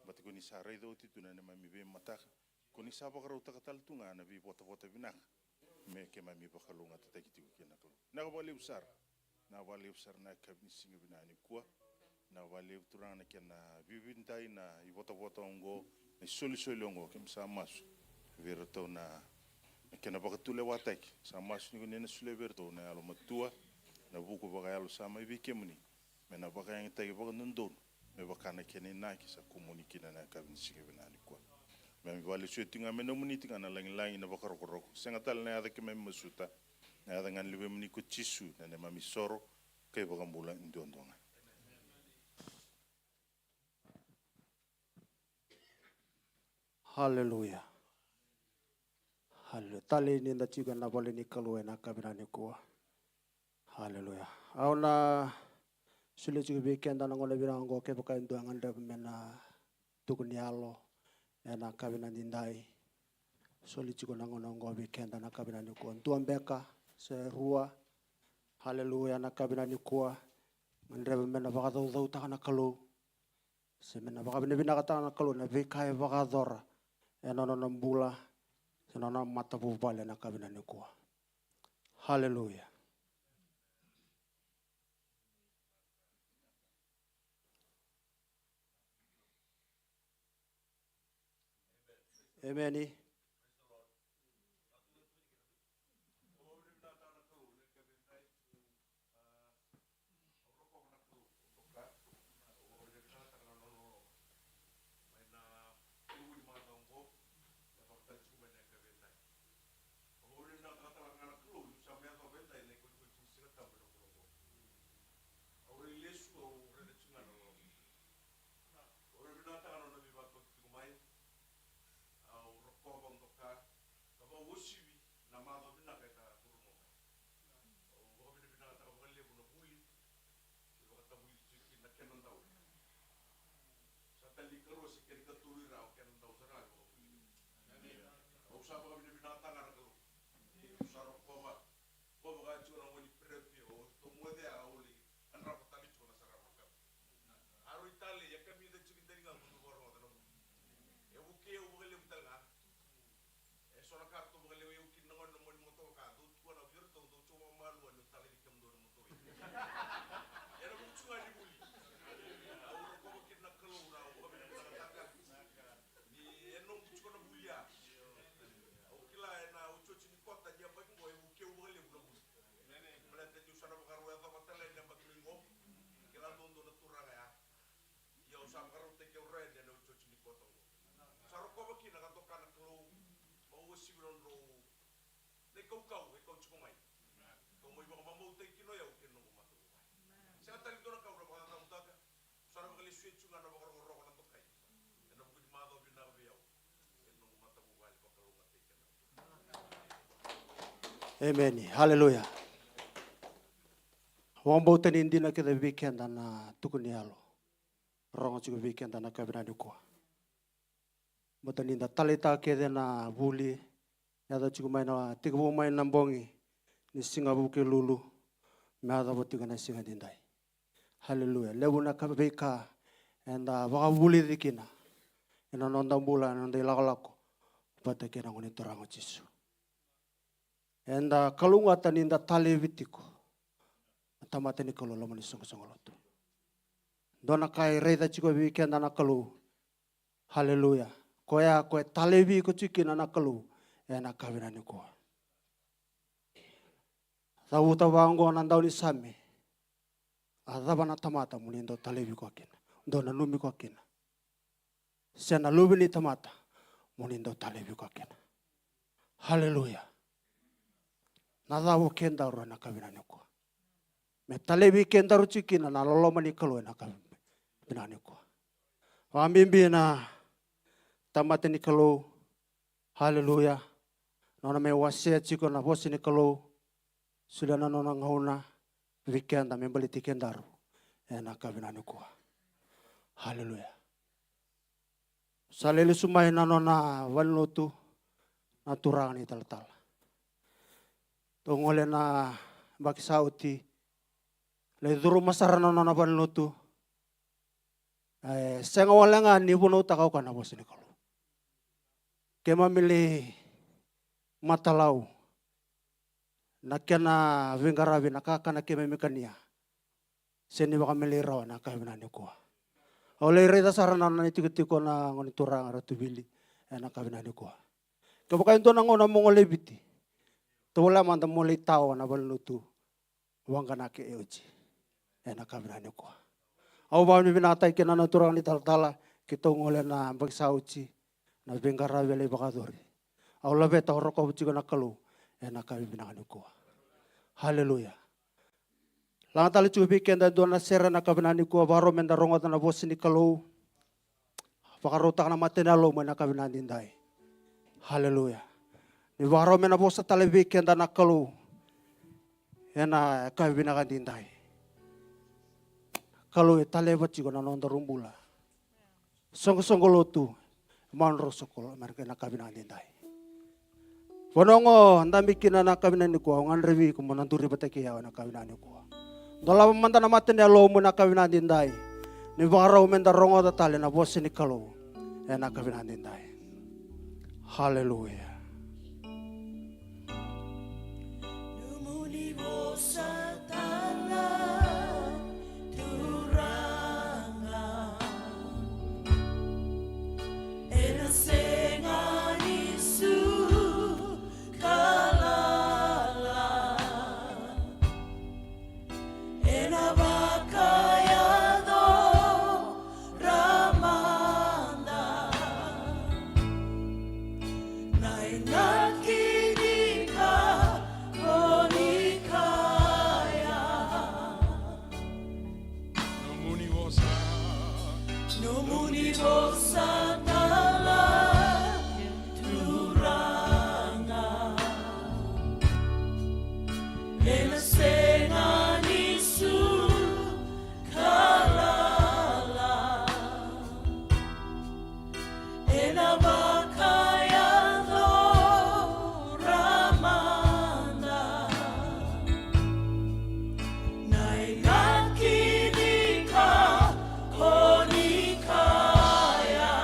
Baleta ko ni sa raica oti tu na neimami veimataka, ko ni sa vakarautaka tale tu ga na veivotavota vinaka me keimami vakalougatataki tiko kina, na Kalou. Vinaka vakalevu sara. Vinaka vakalevu sara na yakavi ni siga vinaka nikua. Vinaka vakalevu, Turaga, na kena vividai na ivotavota oqo, na isolisoli oqo, keimami sa masu vei iratou na, na kena vakatulewataki. Sa masu ni ko ni na solia vei iratou na yalomatua, na vuku vakayalo sa mai vei kemuni, me na vakayagataki vakadodonu me vaka na kena inaki sa kumuni kina na yakavi ni siga vinaka nikua. Keimami vakalesuya tiko ga me nomuni tiko ga na lagilagi, na vakarokoroko, sega tale na yaca keimami masuta, na yaca ga ni Luvemuni ko Jisu, na neimami isoro kei vakabula duadua ga. Haleluya. Haleluya. Talei ni da tiko ena vale ni Kalou ena yakavi nikua. Haleluya. Au na solia tiko vei keda na gauna vinaka oqo, kevaka e dua e gadreva me na tuku ni yalo ena yakavi nidai. Soli tiko na gauna oqo vei keda na yakavi nikua. Dua beka se rua. Haleluya, na yakavi nikua. Gadreva me na vakacaucautaka na Kalou, se me na vakavinavinakataka na Kalou na veika e vakayacora ena nona bula, se na nona matavuvale na yakavi nikua. Haleluya. Emeni. Au railesu, au raica tiko ga na loloma. Au vakavinavinakataka na nona veivakauti tiko mai. Au rokova, au doka, ka vakauasivi na macawa vinaka eda curuma mai. Au vakavinavinakataka vakalevu na vuli ni vakatavulici tiko kina na kena dau. Sa tale ni karua se kena ikatolu i ra, o kena dau sara ga me vakavulici. Au sa vakavinavinakataka na Kalou. Au sa rokova. Ko vaka tiko na gone ni perepi, o tou moce a uli, a drava tale tiko na sara makavu. A rui tale, ia kamica tiko i daliga ko tou vakarogoca na vuli. E vukei au vakalevu tale ga. E so na ka ratou vakalewe au kina na gone na moni motoka, dou tukuna vei iratou, dou tiko vakamalua niu talai vei kemudou na motoka. Ena vuku tiko ga ni vuli. Au rokova kina na Kalou, na au vakavinavinakataka. Ni e noqu tiko na vuli ya. Au kila ena otioti ni kota ni yabaki qo e vukei au vakalevu na vuli. Baleta niu sa na vakarau yacova tale na yabaki mai qo. Kila dodonu na turaga ya. Ia au sa vakarautaki au rai ena otioti ni kota qo. Sa rokova kina ka doka na Kalou. Au uasivi nodrau na ikaukau e kau tiko mai. Kau mai vakavakamautaki kina o yau kei na noqu matavuvale. Sega tale dua na ka au na vakacacabutaka. Sa na vakalesuya tiko ga na vakarokoroko, na dokai. Ena vuku ni macawa vinaka vei au kei na noqu matavuvale, vakalougatataki keda. Emeni. Haleluya. Vakabauta ni dina kece vei keda na tuku ni yalo. Rogo tiko vei keda na yakavi nikua. Baleta ni da taleitaka kece na vuli, yaco tiko mai na, tekivu mai na bogi ni siga Vukelulu me yacova tiko na siga nidai. Haleluya. Levu na ka, veika eda vakavulici kina ena noda bula, ena noda ilakolako vata kei na Gone Turaga o Jisu. Eda kalougata ni da talevi tiko na tamata ni Kalou loma ni soqosoqo lotu. Dua na ka e raica tiko vei keda na Kalou. Haleluya. Koya ko e talevi iko tiko kina na Kalou ena yakavi nikua. Cavuta vaqo na daunisame. A cava na tamata mo ni dau talevi koya kina, dau nanumi koya kina? Se na luve ni tamata mo ni dau talevi koya kina? Haleluya. Na cava o kedaru ena yakavi nikua me talevi kedaru tiko kina na loloma ni Kalou ena yakavi nikua? Vakabibi na tamata ni Kalou. Haleluya. Nona mai wasea tiko na vosa ni Kalou. Solia na nona gauna vei keda me baleti kedaru ena yakavi nikua. Haleluya. Sa lai lesu mai na nona valenilotu na turaga na italatala. Tou gole ena yabaki sa oti. lai curuma sara na nona valenilotu. E sega wale ga ni vunautaka o koya na vosa ni Kalou. Keimami lai matalau na kena veiqaravi, na kakana keimami kania. Se ni vakamelei rawa ena yakavi vinaka nikua. Au lai raica sara na nona itikotiko na gone turaga Ratu Vili ena yakavi vinaka nikua. Kevaka e dua na gauna mo gole i Viti, tovolea mada mo lai tawa na valenilotu Waqa na ke euti ena yakavi vinaka nikua. Au vakavinavinakataki kina na turaga ni talatala, keitou gole ena yabaki sa oti, na veiqaravi e lai vakayacori. Au laveta au rokova tiko na Kalou ena yakavi vinaka nikua. Haleluya. Laga tale tiko vei keda e dua na sere ena yakavi vinaka nikua, vakarau meda rogoca na vosa ni Kalou. Vakarautaka na mata ni yalomu ena yakavi vinaka edaidai. Haleluya. Ni vakarau me na vosa tale vei keda na Kalou ena yakavi vinaka edaidai. Kalou e taleva tiko na nodaru bula. Soqosoqo lotu, Mount Royal School America ena yakavi vinaka edaidai. Vanua o dabe kina ena yakavi vinaka nikua, au gadrevi iko mo na duri vata kei au ena yakavi vinaka nikua. Dolava mada na mata ni yalomu ena yakavi vinaka edaidai. Ni vakarau meda rogoca tale na vosa ni Kalou ena yakavi vinaka edaidai. Haleluya. Nomuni vosa tale, Turaga, ena sega ni suka lala. Ena vakayacora mada na inaki ni ka o ni kaya. Nomuni vosa. Nomuni vosa tale, Turaga, ena sega ni suka lala. Ena vakayacora mada na inaki ni ka o ni kaya.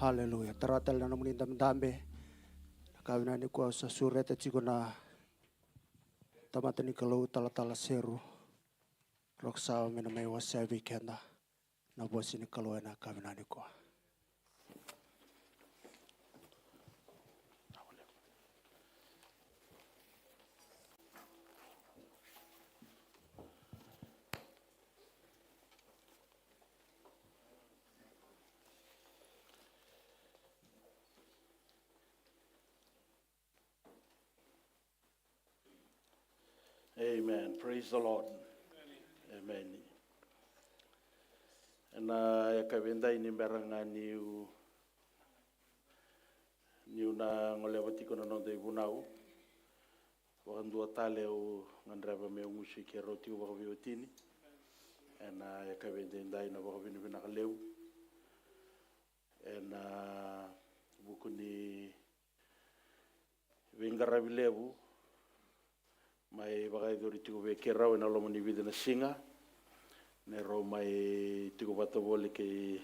Aleluya. Tara tale na nomuni dabedabe. Na ka vinaka nikua au sa sureta tiko na tamata ni Kalou, Talatala Seru Roksawa, me na mai wasea vei keda na vosa ni Kalou ena ka vinaka nikua. Amen. Praise the Lord. Amen. Ena yakavi edai, ni bera ga niu, niu na goleva tiko na noda ivunau, vakadua tale au gadreva meu gusu i keirau tiko vakaveiwatini ena yakavi edaidai, na vakavinavinaka levu ena vuku ni veiqaravi levu mai vakayacori tiko vei keirau ena loma ni vica na siga, ni rau mai tiko vata voli kei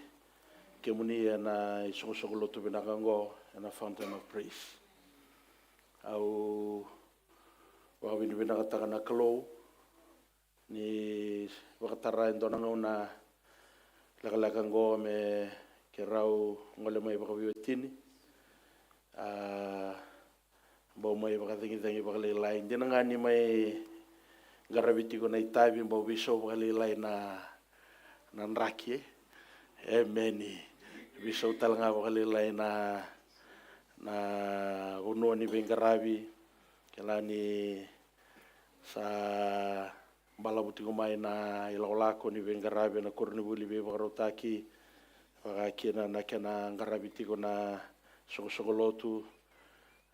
kemuni ena isoqosoqo lotu vinaka oqo, ena Fountain of Praise. Au vakavinavinakataka na Kalou ni vakatara e dua na gauna lekaleka oqo me keirau gole mai vakaveiwatini. A, bau mai vakacagicagi vakalailai. Dina ga ni mai qaravi tiko na itavi, bau veisau vakalailai na, na draki, e? Emeni. Veisau tale ga vakalailai na, na vanua ni veiqaravi. Kila ni sa balavu tiko mai na ilakolako ni veiqaravi ena koronivuli veivakarautaki, vaka kina na kena qaravi tiko na soqosoqo lotu,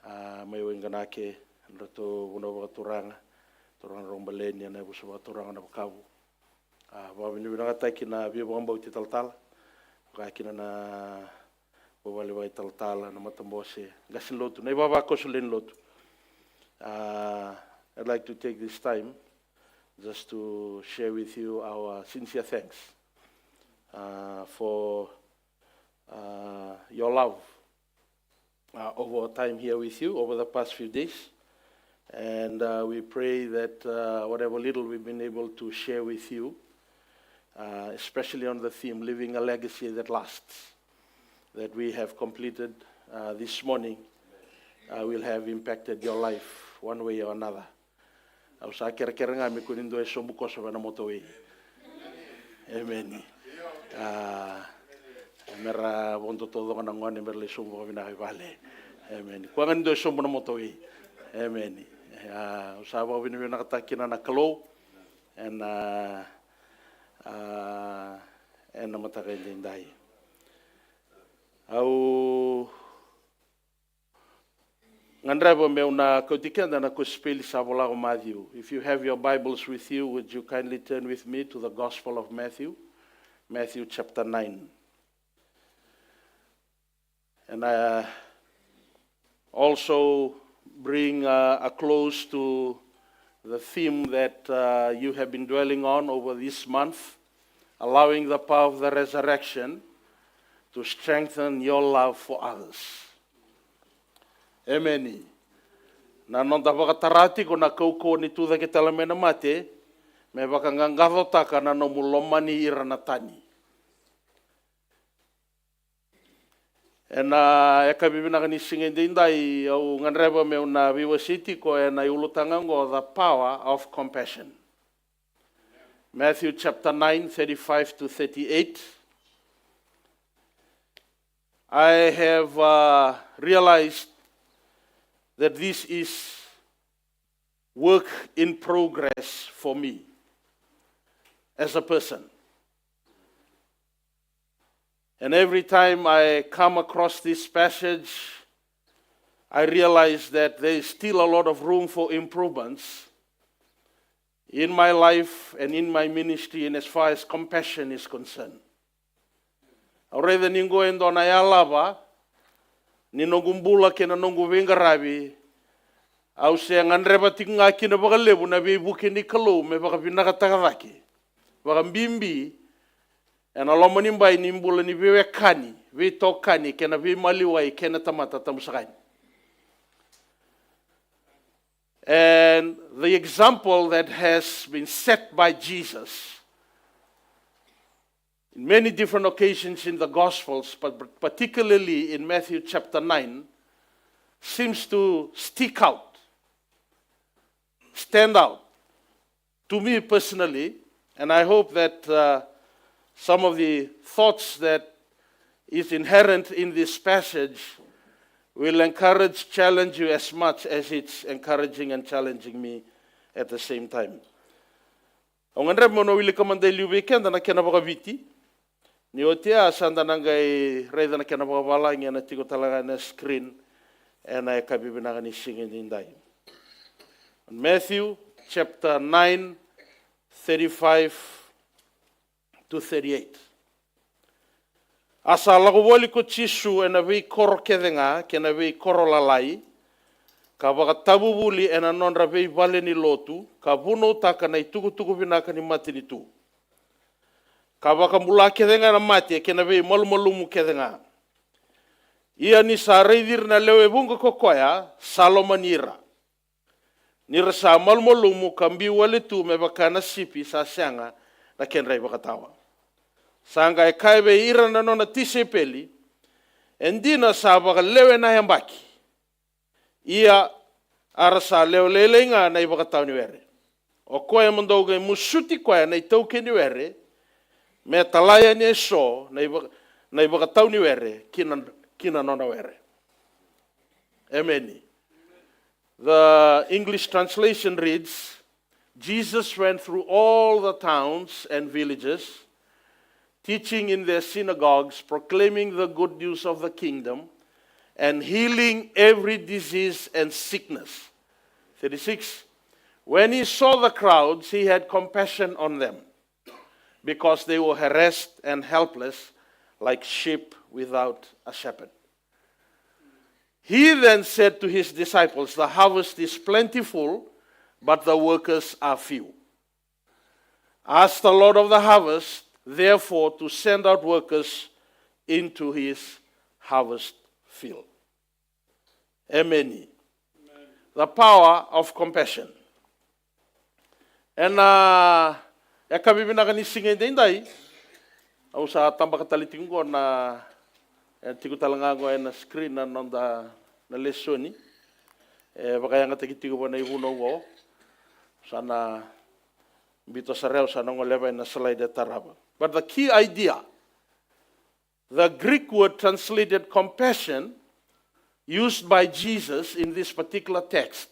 a, mai Waiganake, na ratou vanua vakaturaga, turaga na Rogobaleni, ena yavusa vakaturaga na Vakavu. A, vakavinavinakataki na veivakabauti talatala, vaka kina na vuvale vakaitalatala, na matabose, qase ni lotu, na ivavakoso lewe ni lotu. Uh, I'd like to take this time just to share with you our sincere thanks, uh, for, uh, your love, uh, over our time here with you over the past few days. And, uh, we pray that, uh, whatever little we've been able to share with you, uh, especially on the theme, Living a Legacy That Lasts, that we have completed, uh, this morning, uh, will have impacted your life one way or another. Au sa kerekere ga me kua ni dua e sobu kosova ena motorway. Emeni. A, mera vodo taucoko na gone, mera lai sobu vakavinaka i vale. Emeni. Kua ga ni dua e sobu na motorway. Emeni. A, au sa vakavinavinakataka kina na Kalou ena, a, ena mataka edaidai. Au gadreva meu na kauti keda na kosipeli sa vola ko Maciu. If you have your Bibles with you, would you kindly turn with me to the Gospel of Matthew, Matthew chapter nine. And I, uh, also bring, uh, a close to the theme that, uh, you have been dwelling on over this month, allowing the power of the resurrection to strengthen your love for others. Emeni. Na noda vakatara tiko na kaukauwa ni tucake tale mai na mate, me vakaqaqacotaka na nomu lomani ira na tani. Ena yakavi vinaka ni siga edaidai, au gadreva meu na veiwasei tiko ena iulutaga oqo, The Power of Compassion. Matthew chapter nine, thirty-five to thirty-eight. I have, uh, realized that this is work in progress for me as a person. And every time I come across this passage, I realize that there is still a lot of room for improvements in my life and in my ministry, and as far as compassion is concerned. Au raica ni qo e dua na yalava ni noqu bula kei na noqu veiqaravi. Au se gadreva tiko ga kina vakalevu na veivuke ni Kalou me vakavinakataka cake, vakabibi ena loma ni bai ni bula ni veiwekani, veitokani kei na veimaliwai kei na tamata tabu saka yani. And the example that has been set by Jesus in many different occasions in the Gospels, but particularly in Matthew chapter nine, seems to stick out, stand out to me personally, and I hope that uh, some of the thoughts that is inherent in this passage will encourage, challenge you as much as it's encouraging and challenging me at the same time. Au gadreva meu na wilika mada e liu vei keda na kena vakaviti. Ni oti ya sa da na qai raica na kena vakavalagi ena tiko tale ga ena screen ena yakavi vinaka ni siga nidai. Matthew chapter nine, thirty-five to thirty-eight. A sa lako voli ko Jisu ena veikoro kece ga kei na veikoro lalai, ka vakatavuvuli ena nodra veivale ni lotu, ka vunautaka na itukutuku vinaka ni matanitu, ka vakabula kece ga na mate kei na veimalumalumu kece ga. Ia ni sa raici ira na lewe vuqa ko koya, sa lomani ira. Ni ra sa malumalumu ka biu wale tu me vaka na sipi sa sega na kedra ivakatawa. Sa qai kaya vei ira na nona tisaipeli, e dina sa vakalewe na yabaki, ia a ra sa lewe lailai ga na ivakatawa ni were. O koya mo dou qai musuti koya na itaukei ni were, me tala yani eso na iva-, na ivakatawa ni were ki na, ki na nona were. Emeni. The English translation reads, Jesus went through all the towns and villages, teaching in their synagogues, proclaiming the good news of the kingdom, and healing every disease and sickness. Thirty-six. When he saw the crowds, he had compassion on them, because they were harassed and helpless, like sheep without a shepherd. He then said to his disciples, the harvest is plentiful, but the workers are few. Ask the Lord of the harvest, therefore, to send out workers into his harvest field. Emeni. The power of compassion. Ena yakavi vinaka ni siga edaidai, au sa tabaka tale tiko qo na, e tiko tale ga qo ena screen na noda na lesoni. E vakayagataki tiko vua na ivunau qo. Sa na biuta sara, au sa na goleva ena slide e tarava. But the key idea, the Greek word translated compassion used by Jesus in this particular text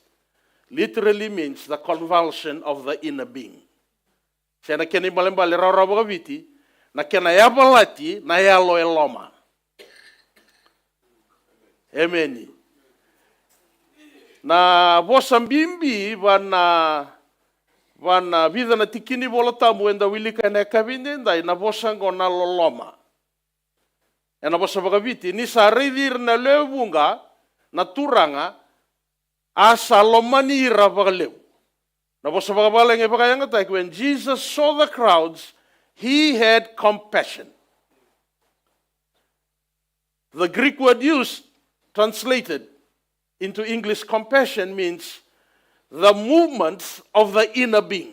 literally means the convulsion of the inner being. Se na kena ibalebale rawarawa vakaviti, na kena yavalati na yalo e loma. Emeni. Na vosa bibi va na, va na vica na tikina iVola Tabu eda wilika ena yakavi edaidai, na vosa qo na loloma. Ena vosa vakaviti, ni sa raici ira na lewe vuqa na Turaga, a sa lomani ira vakalevu. Na vosa vakavalagi e vakayagataki, when Jesus saw the crowds, he had compassion. The Greek word used, translated into English compassion, means the movements of the inner being.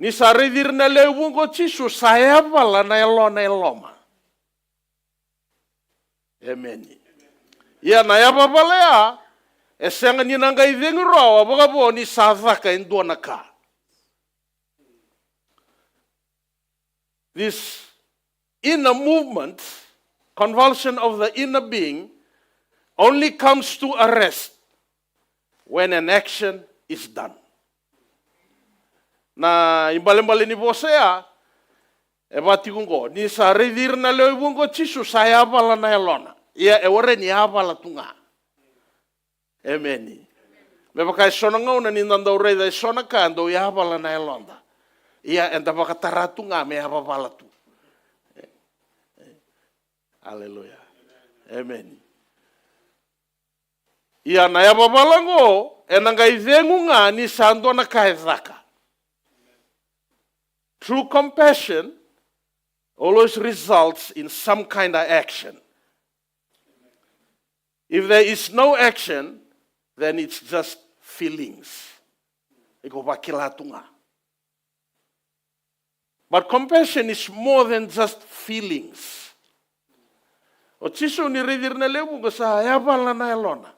Ni sa raici ira na lewe vuqa o Jisu, sa yavala na yalona e loma. Emeni. Ia na yavavala ya e sega ni na qai cegu rawa vakavo ni sa caka e dua na ka. This inner movement, convulsion of the inner being, only comes to a rest when an action is done. Na ibalebale ni vosa ya e vaka tiko qo, ni sa raici ira na lewe vuqa o Jisu, sa yavala na yalona. Ia e warai ni yavala tu ga. Emeni. Me vaka e so na gauna ni da dau raica e so na ka dau yavala na yaloda. Ia eda vakatara tu ga me yavavala tu. Aleluya. Emeni. Ia na yavavala qo ena qai cegu ga ni sa dua na ka e caka. True compassion always results in some kind of action. If there is no action, then it's just feelings. Iko vakila tu ga. But compassion is more than just feelings. O Jisu ni raici ira na lewe vuqa sa yavala na yalona.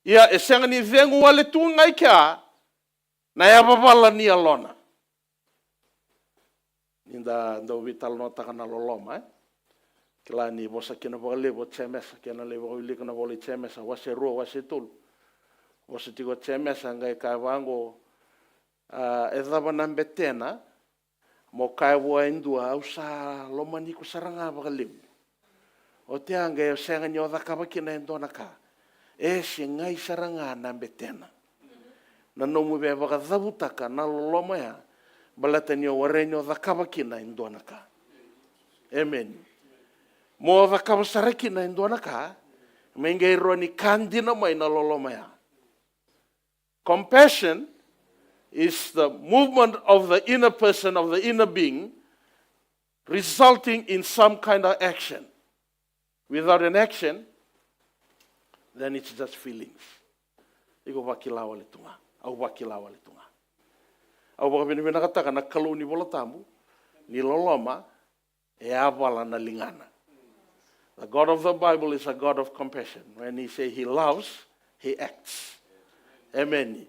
Ia e sega ni cegu wale tu ga i kea na yavavala ni yalona. Ni da dau veitalanoataka na loloma, e? Kila ni vosa kina vakalevu o Jemesa, kena lai vakawilika na vola i Jemesa, wase rua, wase tolu. Vosa tiko o Jemesa, qai kaya vaqo, a, e cava na betena, mo kaya vua e dua, au sa lomani iko sara ga vakalevu. Oti ya qai o sega ni o cakava kina e dua na ka. E segai sara ga na betena. Na nomu via vakacavutaka na loloma ya, baleta ni o warai ni o cakava kina e dua na ka. Emeni. Mo cakava sara kina e dua na ka, me qai rawa ni ka dina mai na loloma ya. Compassion is the movement of the inner person, of the inner being, resulting in some kind of action. Without an action, then it's just feelings. Iko vakila wale tu ga, au vakila wale tu ga. Au vakavinavinakataka na Kalou ni Vola Tabu, ni loloma, e yavala na ligana. The God of the Bible is a God of compassion. When he say he loves, he acts. Emeni.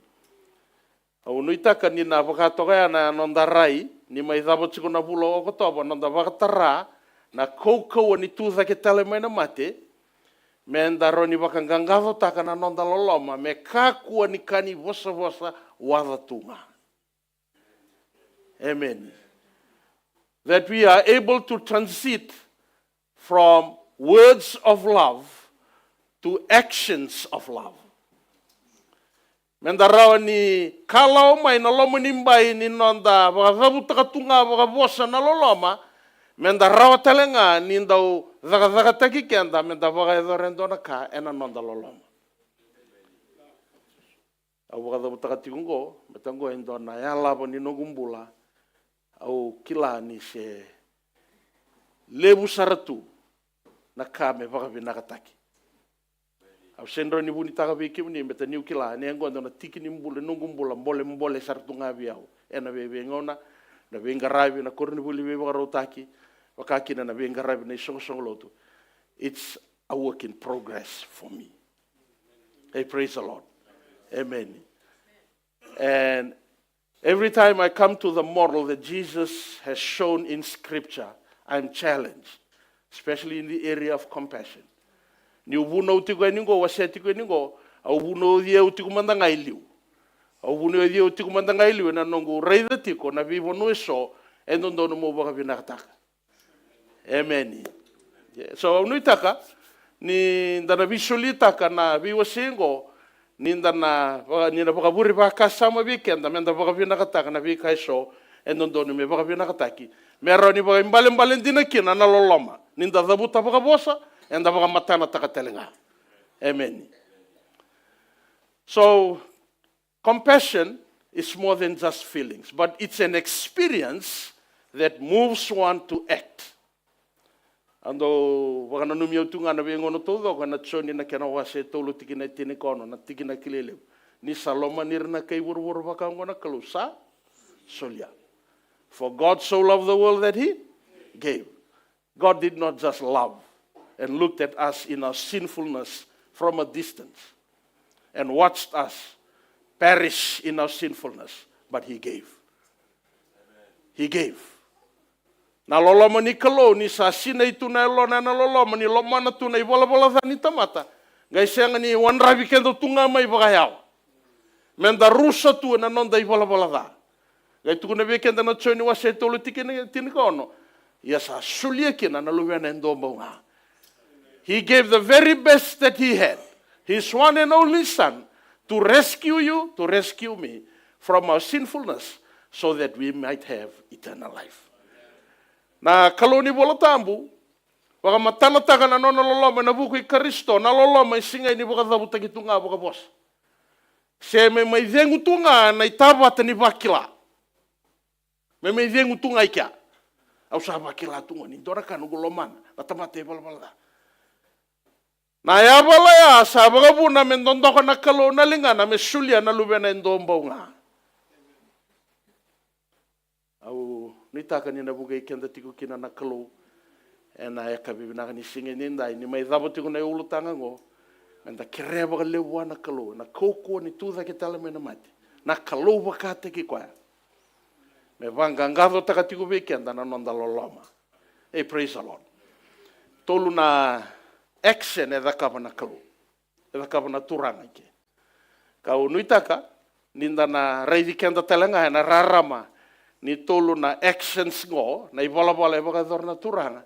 Au nuitaka ni na vakatoka ya na noda rai, ni mai cava tiko na vula o Okotova, noda vakatara na kaukauwa ni tu cake tale mai na mate, me da rawa ni vakaqaqacotaka na noda loloma, me kakua ni ka ni vosavosa waca tu ga. Amen. That we are able to transit from words of love to actions of love. Me da rawa ni kalawa mai na loma ni bai ni noda vakacavutaka tu ga vakavosa na loloma, me da rawa tale ga ni dau cakacakataki keda, me da vakayacora e dua na ka ena noda loloma. Au vakacavutaka tiko oqo, me ta oqo e dua na yalava ni noqu bula. Au kila ni se levu sara tu na ka me vakavinakataki. Au se drau ni vunitaka vei kemuni, me ta niu kila ni oqo e dua na tiki ni bula, noqu bula bolebole sara tu ga vei au. Ena veiveigauna, na veiqaravi, na koronivuli veivakarautaki, vaka kina na veiqaravi na isoqosoqo lotu. It's a work in progress for me. Hey, praise the Lord. Amen. And every time I come to the model that Jesus has shown in Scripture, I'm challenged, especially in the area of compassion. Niu vunau tiko yani oqo, wasea tiko yani oqo, au vunauci au tiko mada ga e liu. Au vunauci au tiko mada ga e liu ena noqu raica tiko na veivanua eso e dodonu meu vakavinakataka. Emeni. So, au nuitaka ni da na veisolitaka na veiwasei oqo, ni da na, ni na vakavure vakasama vei keda, me da vakavinakataka na veika eso e dodonu me vakavinakataki. Me rawa ni vakaibalebale dina kina na loloma, ni da cavuta vakavosa, eda vakamatanataka tale ga. Emeni. So, compassion is more than just feelings, but it's an experience that moves one to act. Au dau vakananumi au tu ga na veigauna taucoko ena Joni na kena wase tolu tikina e tinikaono, na tikina kilai levu. Ni sa lomani ira na kai vuravura vaka oqo na Kalou sa solia. For God so loved the world that he gave. God did not just love and looked at us in our sinfulness from a distance and watched us perish in our sinfulness, but he gave. He gave. Na loloma ni Kalou, ni sa sinai tu na yalona ena loloma, ni lomana tu na ivalavala ca ni tamata, qai sega ni wadravi keda tu ga mai vakayawa. Me da rusa tu ena noda ivalavala ca. Qai tukuna vei keda na Joni wase tolu tikina tinikaono. Ia sa solia kina na Luvena e dua bau ga. He gave the very best that he had, his one and only son, to rescue you, to rescue me from our sinfulness, so that we might have eternal life. Na Kalou ni Vola Tabu vakamatanataka na nona loloma ena vuku i Karisito, na loloma e sega ni vakacavutaki tu ga vakavosa. Se me mai cegu tu ga na itavata ni vakila. Me mai cegu tu ga i kea. Au sa vakila tu ga ni dua na ka noqu lomana na tamata ivalavala ca. Na yavala ya sa vakavuna me dodoka na Kalou na ligana me solia na Luvena e dua bau ga. Au nuitaka ni na vukei keda tiko kina na Kalou ena yakavi vinaka ni siga edaidai, ni mai cava tiko na iulutaga oqo, meda kerea vakalevu vua na Kalou ena kaukauwa ni tu cake tale mai na mate, na Kalou vakataki koya, me vaqaqacotaka tiko vei keda na noda loloma. Ei, praise the Lord. Tolu na action e cakava na Kalou, e cakava na Turaga ike. Kau nuitaka ni da na raici keda tale ga ena rarama ni tolu na actions qo, na ivalavala e vakayacora na Turaga,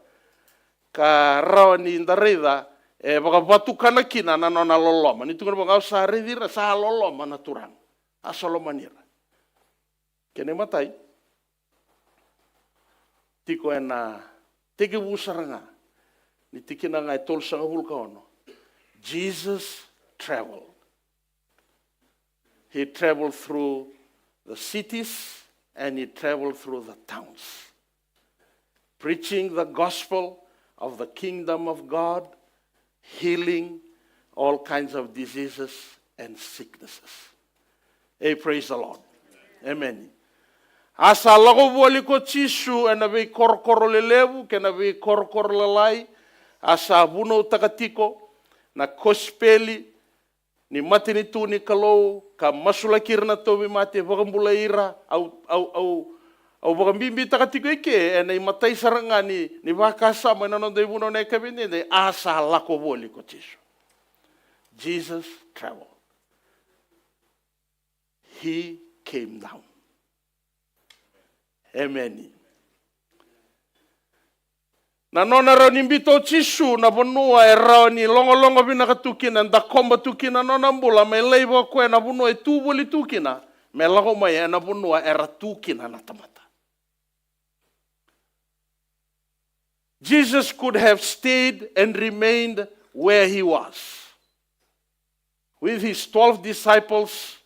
ka rawa ni da raica e vakavatukana kina na nona loloma. Ni tukuna vaqo, au sa raici ira sa loloma na Turaga, a sa lomani ira. Kena imatai, tiko ena tekivu sara ga ni tikina ga e tolusagavulu ka ono. Jesus traveled. He traveled through the cities and he traveled through the towns, preaching the gospel of the kingdom of God, healing all kinds of diseases and sicknesses. Hey, praise the Lord. Amen. A sa lako voli ko Jisu ena veikorokoro lelevu kei na veikorokoro lalai, a sa vunautaka tiko na kosipeli ni matanitu ni Kalou, ka masulaki ira na tauvimate, vakabulai ira. Au, au, au, au vakabibitaka tiko ike ena imatai sara ga ni, ni vakasama ena noda ivunau na yakavi edaidai, a sa lako voli ko Jisu. Jesus traveled. He came down. Amen. Na nona rawa ni biuta o Jisu na vanua e rawa ni logologo vinaka tu kina, dakoba tu kina na nona bula, me laiva o koya na vanua e tu voli tu kina, me lako mai ena vanua era tu kina na tamata. Jesus could have stayed and remained where he was with his twelve disciples,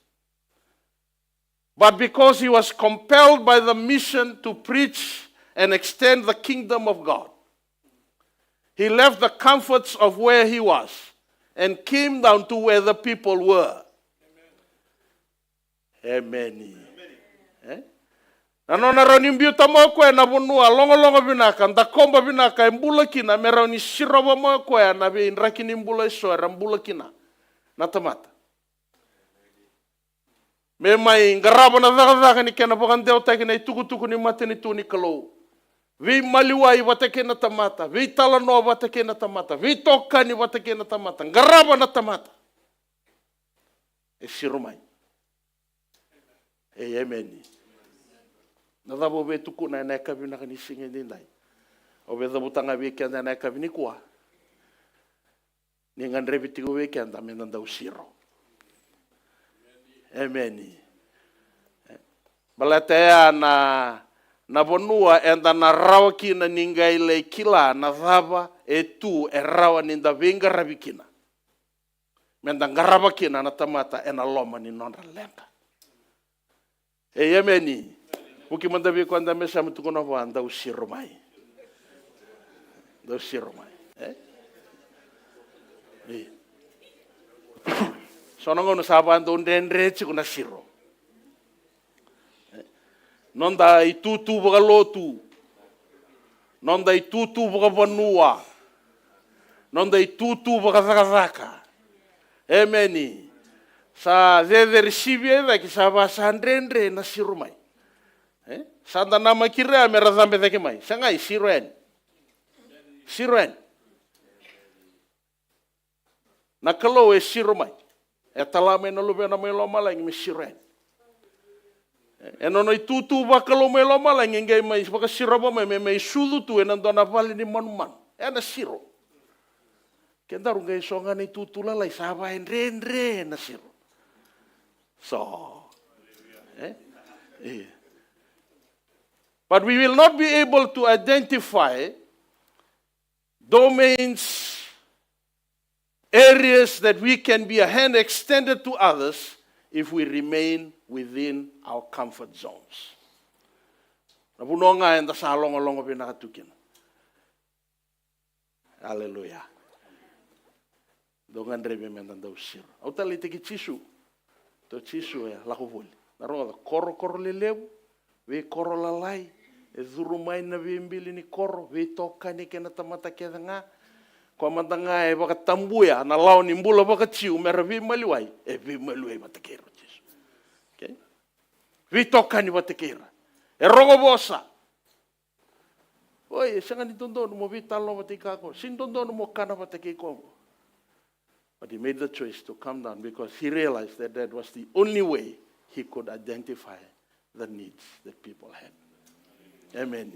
but because he was compelled by the mission to preach and extend the kingdom of God, he left the comforts of where he was and came down to where the people were. Emeni. E? Na nona rawa ni biuta mai o koya na vanua logologo vinaka, dakoba vinaka e bula kina, me rawa ni sirova mai o koya na veidraki ni bula eso era bula kina na tamata. Me mai qarava na cakacaka ni kena vakadewataki na itukutuku ni matanitu ni Kalou. Veimaliwai vata kei na tamata, veitalanoa vata kei na tamata, veitokani vata kei na tamata, qarava na tamata. E siro mai. Ei, emeni. Na cava au via tukuna ena yakavi vinaka ni siga edaidai? Au via cavuta ga vei keda ena yakavi nikua. Ni gadrevi tiko vei keda meda dau siro. Emeni. Baleta ya na, na vanua eda na rawa kina ni qai lai kila na cava e tu e rawa ni da veiqaravi kina, meda qarava kina na tamata ena loma ni nodra leqa. Ei, emeni. Vuki mada vei koya e dabe e yasamu, tukuna vua, dau siro mai. Dau siro mai. E? Ei. So na gauna sa vakadau dredre tiko na siro. E? Noda itutu vakalotu, noda itutu vakavanua, noda itutu vakacakacaka. Emeni. Sa cecere sivia i cake, sa va sa dredre na siro mai. E? Sa da namaki ira me ra cabe cake mai. Sa qai siro yani. Siro yani. Na Kalou e siro mai. E tala mai na Luvena mai lomalagi me siro yani. E nona itutu vakalou mai lomalagi e qai mai vakasirova mai, me mai sucu tu ena dua na vale ni manumanu. Ena siro. Kedaru qai so ga na itutu lalai, sa va e dredre na siro. So. E? E. But we will not be able to identify domains, areas that we can be a hand extended to others if we remain within our comfort zones. Na vanua ga eda sa logologo vinaka tu kina. Aleluya. Dou gadrevi meda dau siro. Au taleitaki Jisu. To Jisu e lako voli. Na rogoca korokoro lelevu, veikoro lalai, e curu mai na veibili ni koro, veitokani kei na tamata kece ga. Koya mada ga e vakatabuya na lawa ni bula vakaJiu mera veimaliwai, e veimaliwai vata kei ira o Jisu. Okay? Veitokani vata kei ira. E rogo vosa. Oi, e sega ni dodonu mo veitalanoa vata kei koya qo. Sega ni dodonu mo kana vata kei koya qo. But he made the choice to come down because he realized that that was the only way he could identify the needs that people had. Amen.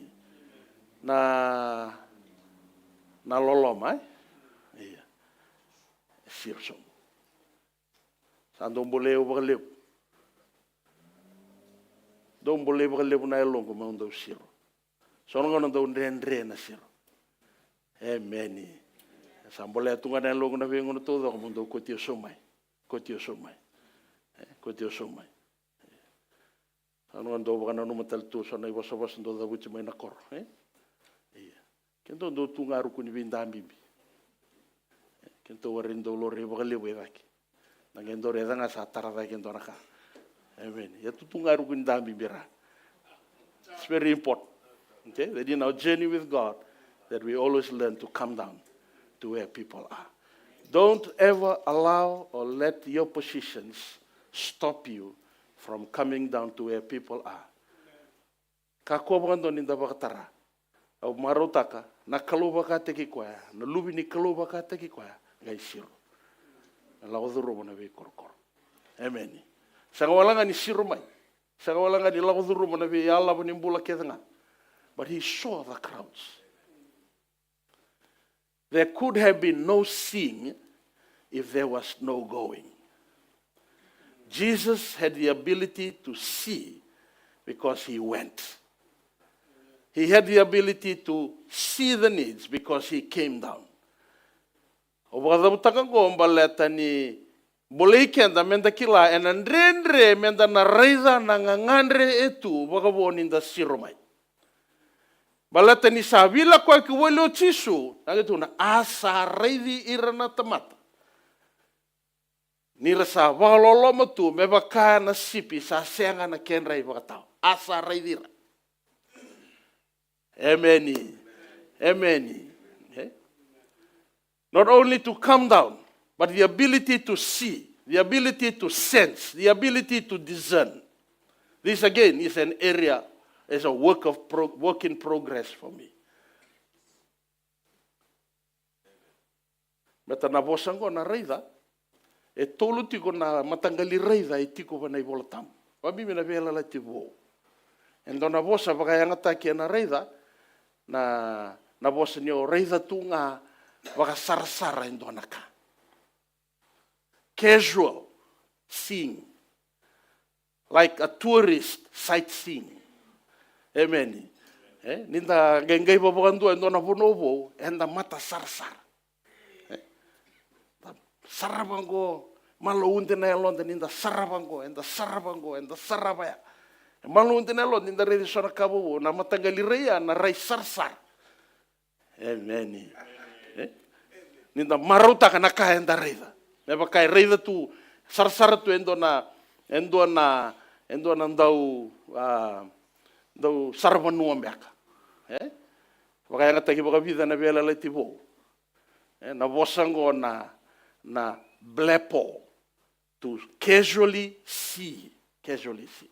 Na, na loloma, e? Ia. Siro sobu. Sa dou bolei au vakalevu. Dou bolei vakalevu na yaloqu meu dau siro. So na gauna dau dredre na siro. Emeni. Sa bolei tu ga na yaloqu na veigauna taucoko meu dau koti au sobu mai. Koti au sobu mai. E, koti au sobu mai. Sa na dau vakananuma tale tu so na ivosavosa dau cavuti mai na koro, e? Ia. Keitou dau tu ga ruku ni veidabibi. E, keitou warai dau laurai vakalevu e cake. Na qai dau raica ga sa tara cake e dua na ka. Amen. Ia tu tu ga ruku ni dabibi ra. It's very important. Okay? That in our journey with God, that we always learn to come down to where people are. Don't ever allow or let your positions stop you from coming down to where people are. Kakua vakadua ni da vakatara. Au marautaka na Kalou vakataki koya, na Luve ni Kalou vakataki koya, qai siro. Na lako curuma na veikorokoro. Emeni. Sega wale ga ni siro mai. Sega wale ga ni lako curuma na veiyalava ni bula kece ga. But he saw the crowds. There could have been no seeing if there was no going. Jesus had the ability to see because he went. He had the ability to see the needs because he came down. Au vakacavutaka qo baleta ni bolei keda meda kila ena dredre meda na raica na gagadre e tu vakavo ni da siro mai. Baleta ni sa veilakoyaki voli o Jisu, na qai tukuna a sa raici ira na tamata. Ni ra sa vakaloloma tu me vaka na sipi sa sega na kedra ivakatawa. A sa raici ira. Emeni. Emeni. Okay? Not only to come down, but the ability to see, the ability to sense, the ability to discern. This again is an area, is a work of pro-, work in progress for me. Baleta na vosa qo na raica, e tolu tiko na mataqali raica e tiko va na iVola Tabu. Vabibi na Veiyalayalati Vou. E dua na vosa vakayagataki ena raica, na, na vosa ni o raica tu ga vakasarasara e dua na ka. Casual seeing. Like a tourist sightseeing. Emeni. E, ni da qai qaiva vakadua e dua na vanua vou, eda matasarasara. E, da sarava qo, malo ude na yaloda ni da sarava qo, eda sarava qo, eda sarava ya. E malo ude na yaloda ni da raici so na ka vovou, na mataqali rai ya, na rai sarasara. Emeni. E? Ni da marautaka na ka eda raica. Me vaka e raica tu, sarasara tu e dua na, e dua na, e dua na dau, a, dau saravanua beka. E? Vakayagataki vakavica na Veiyalayalati Vou. E, na vosa qo na, na blepo. To casually see. Casually see.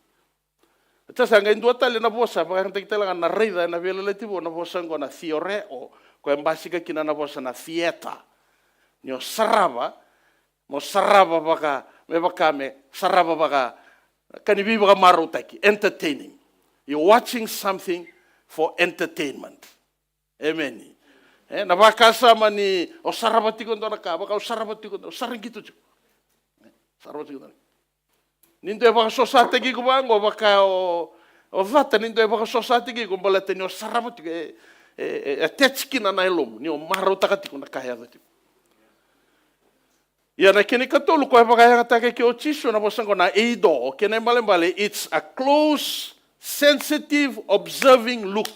Sa qai dua tale na vosa, vakayagataki tale ga na raica ena Veiyalayalati Vou, na vosa qo na theoreo, koya e basika kina na vosa na theatre. Ni o sarava, mo sarava vaka, me vaka me sarava vaka, ka ni veivakamarautaki, entertaining. You're watching something for entertainment. Emeni. E, na vakasama ni o sarava tiko e dua na ka, vaka o sarava tiko, o sara qito tiko. E, sarava tiko e dua na ka. Ni dua e vakasosataki iko vaqo, vaka o, o cata, ni dua e vakasosataki iko, baleta ni o sarava tiko, e, e, e, e attach kina na yalomu, ni o marautaka tiko na ka e yaco tiko. Ia na kena ikatolu koya e vakayagataka kina o Jisu na vosa qo na eido, kena ibalebale, it's a close sensitive, observing look.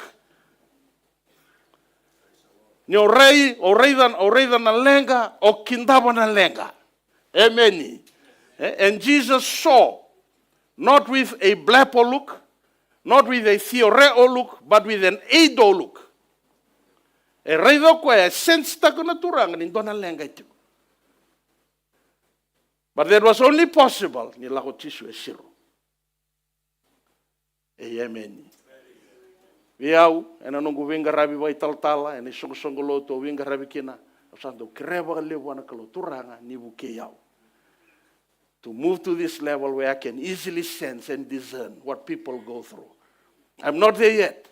Ni o rai, o raica, o raica na leqa, o kidava na leqa. Emeni. Eh, and Jesus saw, not with a blepo look, not with a theoreo look, but with an eido look. E raica o koya, e sense-taka na Turaga ni dua na leqa e tiko. But that was only possible ni lako Jisu e siro. Ei, emeni. Vei au, ena noqu veiqaravi vakaitalatala, ena isoqosoqo lotu au veiqaravi kina, au sa dau kerea vakalevu vua na Kalou, Turaga, ni vukei au. To move to this level where I can easily sense and discern what people go through. I'm not there yet.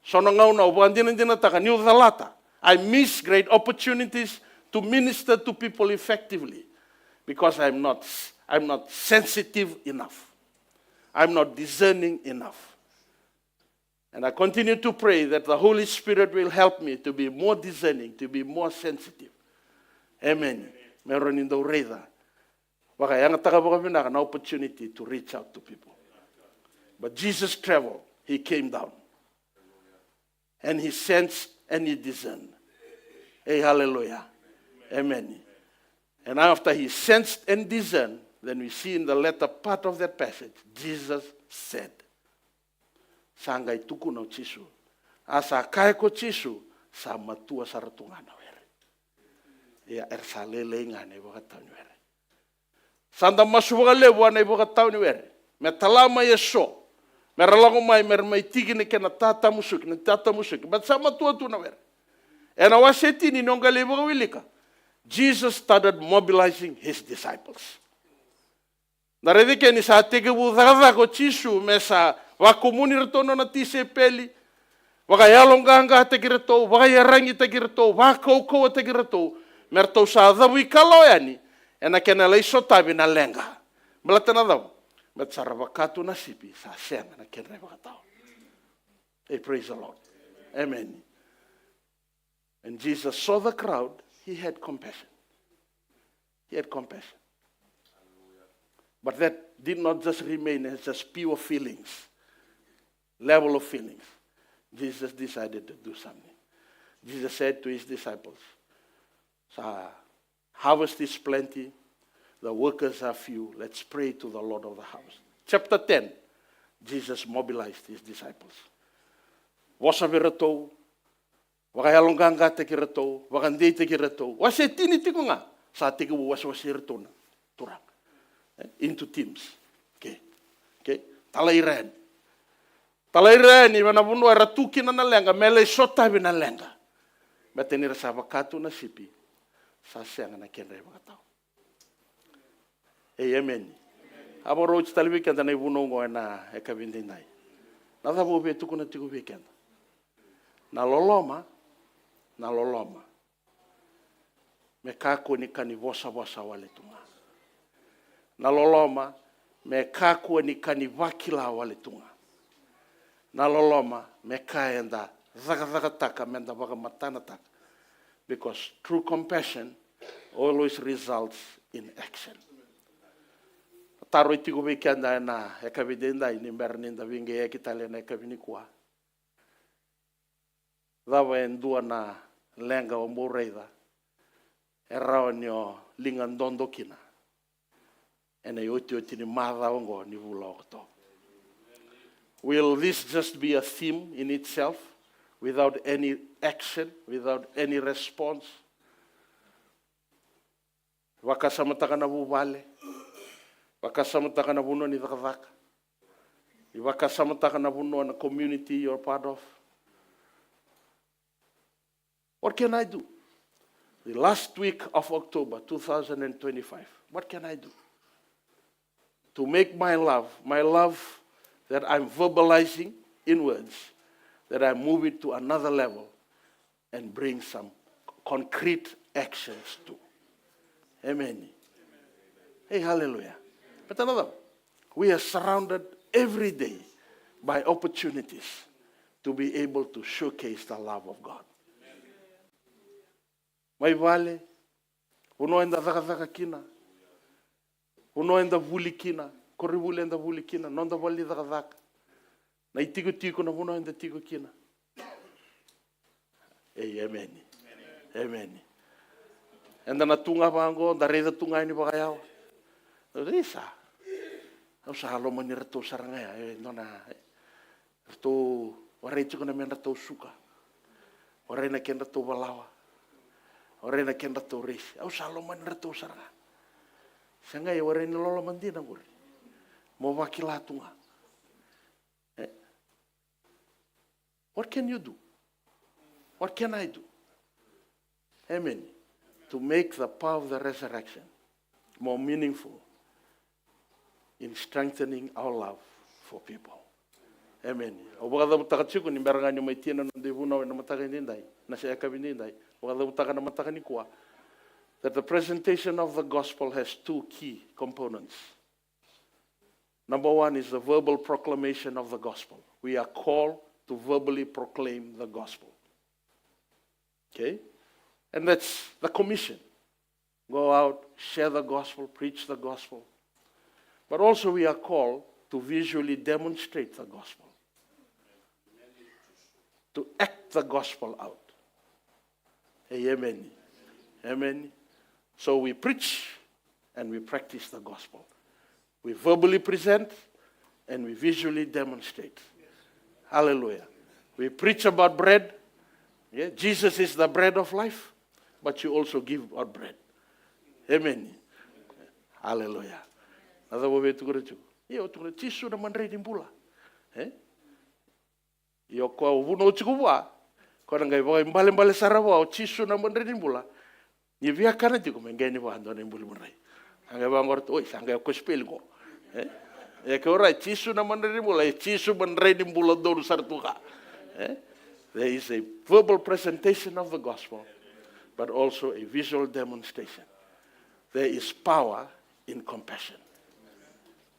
So na gauna au vakadinadinataka niu calata, I miss great opportunities to minister to people effectively because I'm not, I'm not sensitive enough. I'm not discerning enough. And I continue to pray that the Holy Spirit will help me to be more discerning, to be more sensitive. Amen. Me rawa ni dau raica vakayagataka vakavinaka na opportunity to reach out to people. But Jesus traveled, he came down. And he sensed and he discerned. Hey, hallelujah. Amen. And after he sensed and discerned, then we see in the latter part of that passage, Jesus said, sa qai tukuna o Jisu. A sa kaya ko Jisu, sa matua sara tu ga na were. Ia, era sa lailai ga na ivakatawa ni were. Sa da masu vakalevu vua na ivakatawa ni were. Me tala mai eso. Me ra lako mai, me ra mai tiki na kena tatamusuki, na tatamusuki. But sa matua tu na were. Ena wase tini ni o qai lai vakawilika, Jesus started mobilizing his disciples. Da raica ke ni sa tekivu cakacaka o Jisu me sa vakumuni iratou na nona tisaipeli, vakayaloqaqataki iratou, vakayaragitaki iratou, vakaukauwataki iratou, me ratou sa cavuikalawa yani ena kena lai sotavi na leqa. Baleta na cava? Baleta sa ra vaka tu na sipi sa sega na kedra ivakatawa. Hey, praise the Lord. Amen. When Jesus saw the crowd, he had compassion. He had compassion. But that did not just remain as just pure feelings, level of feelings. Jesus decided to do something. Jesus said to his disciples, sa, harvest is plenty, the workers are few. Let's pray to the Lord of the house. Chapter ten, Jesus mobilized his disciples. Vosa vei iratou, vakayaloqaqataki iratou, vakadeitaki iratou. Wase tini tiko ga, sa tekivu wasewase iratou na Turaga. Eh, into teams. Okay. Okay. Talai ira yani. Talai ira yani vei na vanua era tu kina na leqa, me lai sotavi na leqa. Baleta ni ra sa vaka tu na sipi sa sega na kedra ivakatawa. Ei, emeni. A vakarau oti tale vei keda na ivunau oqo ena yakavi edaidai. Na cava au via tukuna tiko vei keda? Na loloma, na loloma me kakua ni ka ni vosavosa wale tu ga. Na loloma me kakua ni ka ni vakila wale tu ga. Na loloma me ka eda cakacakataka, meda vakamatanataka. Because true compassion always results in action. Taro e tiko vei keda ena yakavi edaidai, ni bera ni da veiqaiyaki tale ena yakavi nikua. Cava e dua na leqa o bau raica e rawa ni o liga dodo kina ena iotioti ni macawa oqo ni vula o Okotova? Will this just be a theme in itself, without any action, without any response? Vakasamataka na vuvale, vakasamataka na vanua ni cakacaka, vakasamataka na vanua, na community you're part of. What can I do? The last week of October two thousand and twenty-five, what can I do to make my love, my love that I'm verbalizing in words, that I move it to another level and bring some concrete actions too? Amen. Hey, hallelujah. But another, we are surrounded every day by opportunities to be able to showcase the love of God. Mai vale, vanua eda cakacaka kina, vanua eda vuli kina, koronivuli eda vuli kina, noda vale ni cakacaka. na itikotiko, na vanua eda tiko kina. Ei, emeni. Emeni. Eda na tu ga vaqo, da raica tu ga yani vakayawa. Isa, au sa lomani ratou sara ga ya, e, nona, e, ratou warai tiko na medratou suka. Warai na kedratou valawa. Warai na kedratou resi. Au sa lomani ratou sara ga. Sa qai warai ni loloma dina qori. Mo vakila tu ga. E? What can you do? What can I do? Amen. To make the power of the resurrection more meaningful in strengthening our love for people. Amen. Au vakacavutaka tiko ni bera ga ni mai tia na noda ivunau ena mataka edaidai, na se yakavi edaidai, vakacavutaka na mataka nikua, that the presentation of the gospel has two key components. Number one is the verbal proclamation of the gospel. We are called to verbally proclaim the gospel. Okay? And that's the commission. Go out, share the gospel, preach the gospel. But also we are called to visually demonstrate the gospel, to act the gospel out. Hey, amen. Amen. So we preach and we practice the gospel. We verbally present and we visually demonstrate. Hallelujah. We preach about bread. Yeah, Jesus is the bread of life, but you also give out bread. Amen. Hallelujah. Na cava vei tukuna tiko? Io, tukuna Jisu na madrai ni bula. E? Io, ko au vunau tiko vua, ko na qai vakaibalebale sara vua o Jisu na madrai ni bula. Ni via kana tiko me qai ni vua dua na ibuli madrai. A qai vaqora tu, oi, sa qai o kosipeli qo. E? E ke orai, Jisu na madrai ni bula, e Jisu madrai ni bula donu sara tu ka. E? There is a verbal presentation of the gospel, but also a visual demonstration. There is power in compassion.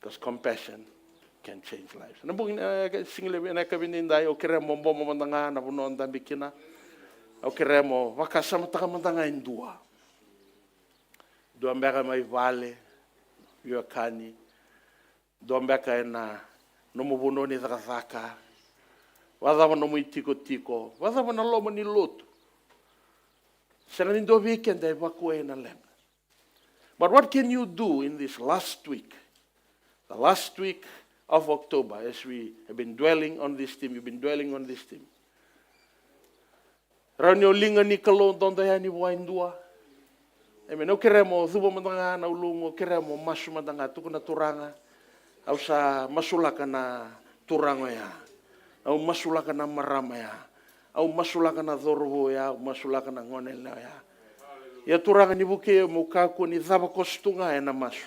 Because compassion can change lives. Na bogi, e, siga levu ena yakavi nidai, au kerea mo bobo mada ga na vanua o dabe kina. Au kerea mo vakasamataka mada ga e dua. Dua beka mai vale, veiwekani. Dua beka ena nomu vanua ni cakacaka. Vakacava nomu itikotiko, vakacava na loma ni lotu. Sega ni dua vei keda e vakuwai ena leqa. But what can you do in this last week? The last week of October, as we have been dwelling on this theme, you've been dwelling on this theme. Rawa ni o liga ni Kalou dodo yani vua e dua. Amen. Au kerea mo cuva mada ga na ulumu, au kerea mo masu mada ga, tukuna, Turaga, au sa masulaka na turaga oya. Au masulaka na marama ya. Au masulaka na cauravou ya, au masulaka na goneyalewa ya. Ia Turaga, ni vukei au meu kakua ni cava koso tu ga ena masu.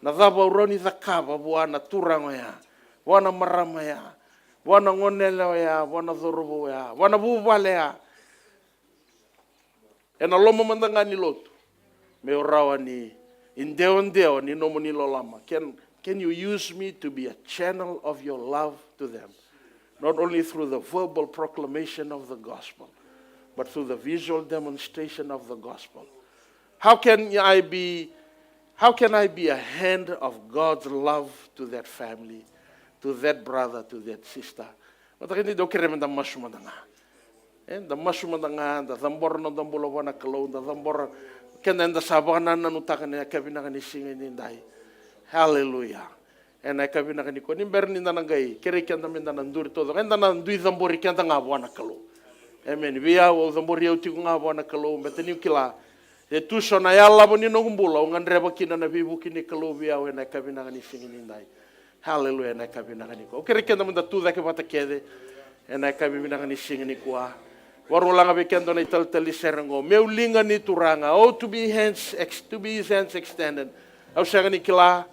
Na cava au rawa ni cakava vua na turaga oya, vua na marama ya, vua na goneyalewa ya, vua na cauravou ya, vua na vuvale ya. Ena loma mada ga ni lotu, meu rawa ni idewadewa ni nomuni loloma. Can, can you use me to be a channel of your love to them? Not only through the verbal proclamation of the gospel, but through the visual demonstration of the gospel. How can I be, how can I be a hand of God's love to that family, to that brother, to that sister? Mataka ni dau kerea me da masu mada ga. E, da masu mada ga, da cabora na noda bula vua na Kalou, da cabora keda eda sa vakanananutaka ena yakavi vinaka ni siga nidai. Hallelujah. Ena yakavi vinaka nikua, ni bera ni da na qai kerei keda me da na duri taucoko, eda na dui cabori keda ga vua na Kalou. Amen. Vei au, au cabori au tiko ga vua na Kalou, baleta niu kila e tu so na yalava ni noqu bula au gadreva kina na veivuke ni Kalou vei au ena yakavi vinaka ni siga nidai. Hallelujah, ena yakavi vinaka nikua. Au kerei keda me da tu cake vata kece ena yakavi vinaka ni siga nikua. Vakarau laga vei keda na italitali sere oqo: Meu liga ni Turaga. Oh, to be hands ex-, to be his hands extended. Au sega ni kila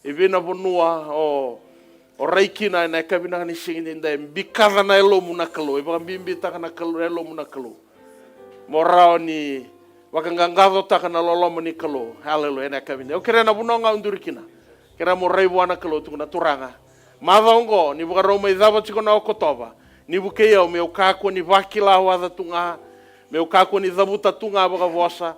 i vei na vanua o, o rai kina ena yakavi vinaka ni siga nidai. Bikaca na yalomu na Kalou, e vakabibitaka na Kalou, na yalomu na Kalou. Mo rawa ni vakaqaqacotaka na loloma ni Kalou. Hallelujah, ena yakavi nidai. Au kerea na vanua ga au duri kina, kerea mo rai vua na Kalou, tukuna, Turaga, macawa oqo ni vakarau mai cava tiko na Okotova, ni vukei au meu kakua ni vakila waca tu ga, meu kakua ni cavuta tu ga vakavosa,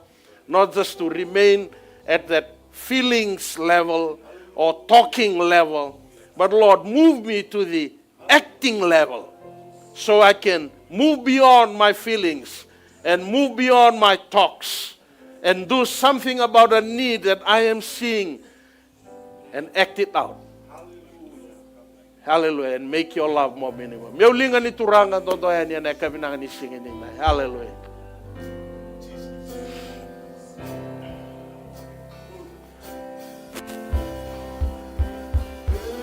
not just to remain at that feelings level or talking level, but Lord, move me to the acting level, so I can move beyond my feelings and move beyond my talks and do something about a need that I am seeing and act it out. Hallelujah. And make your love more meaningful. Meu liga ni Turaga, dodo yani ena yakavi vinaka ni siga nikua. Hallelujah.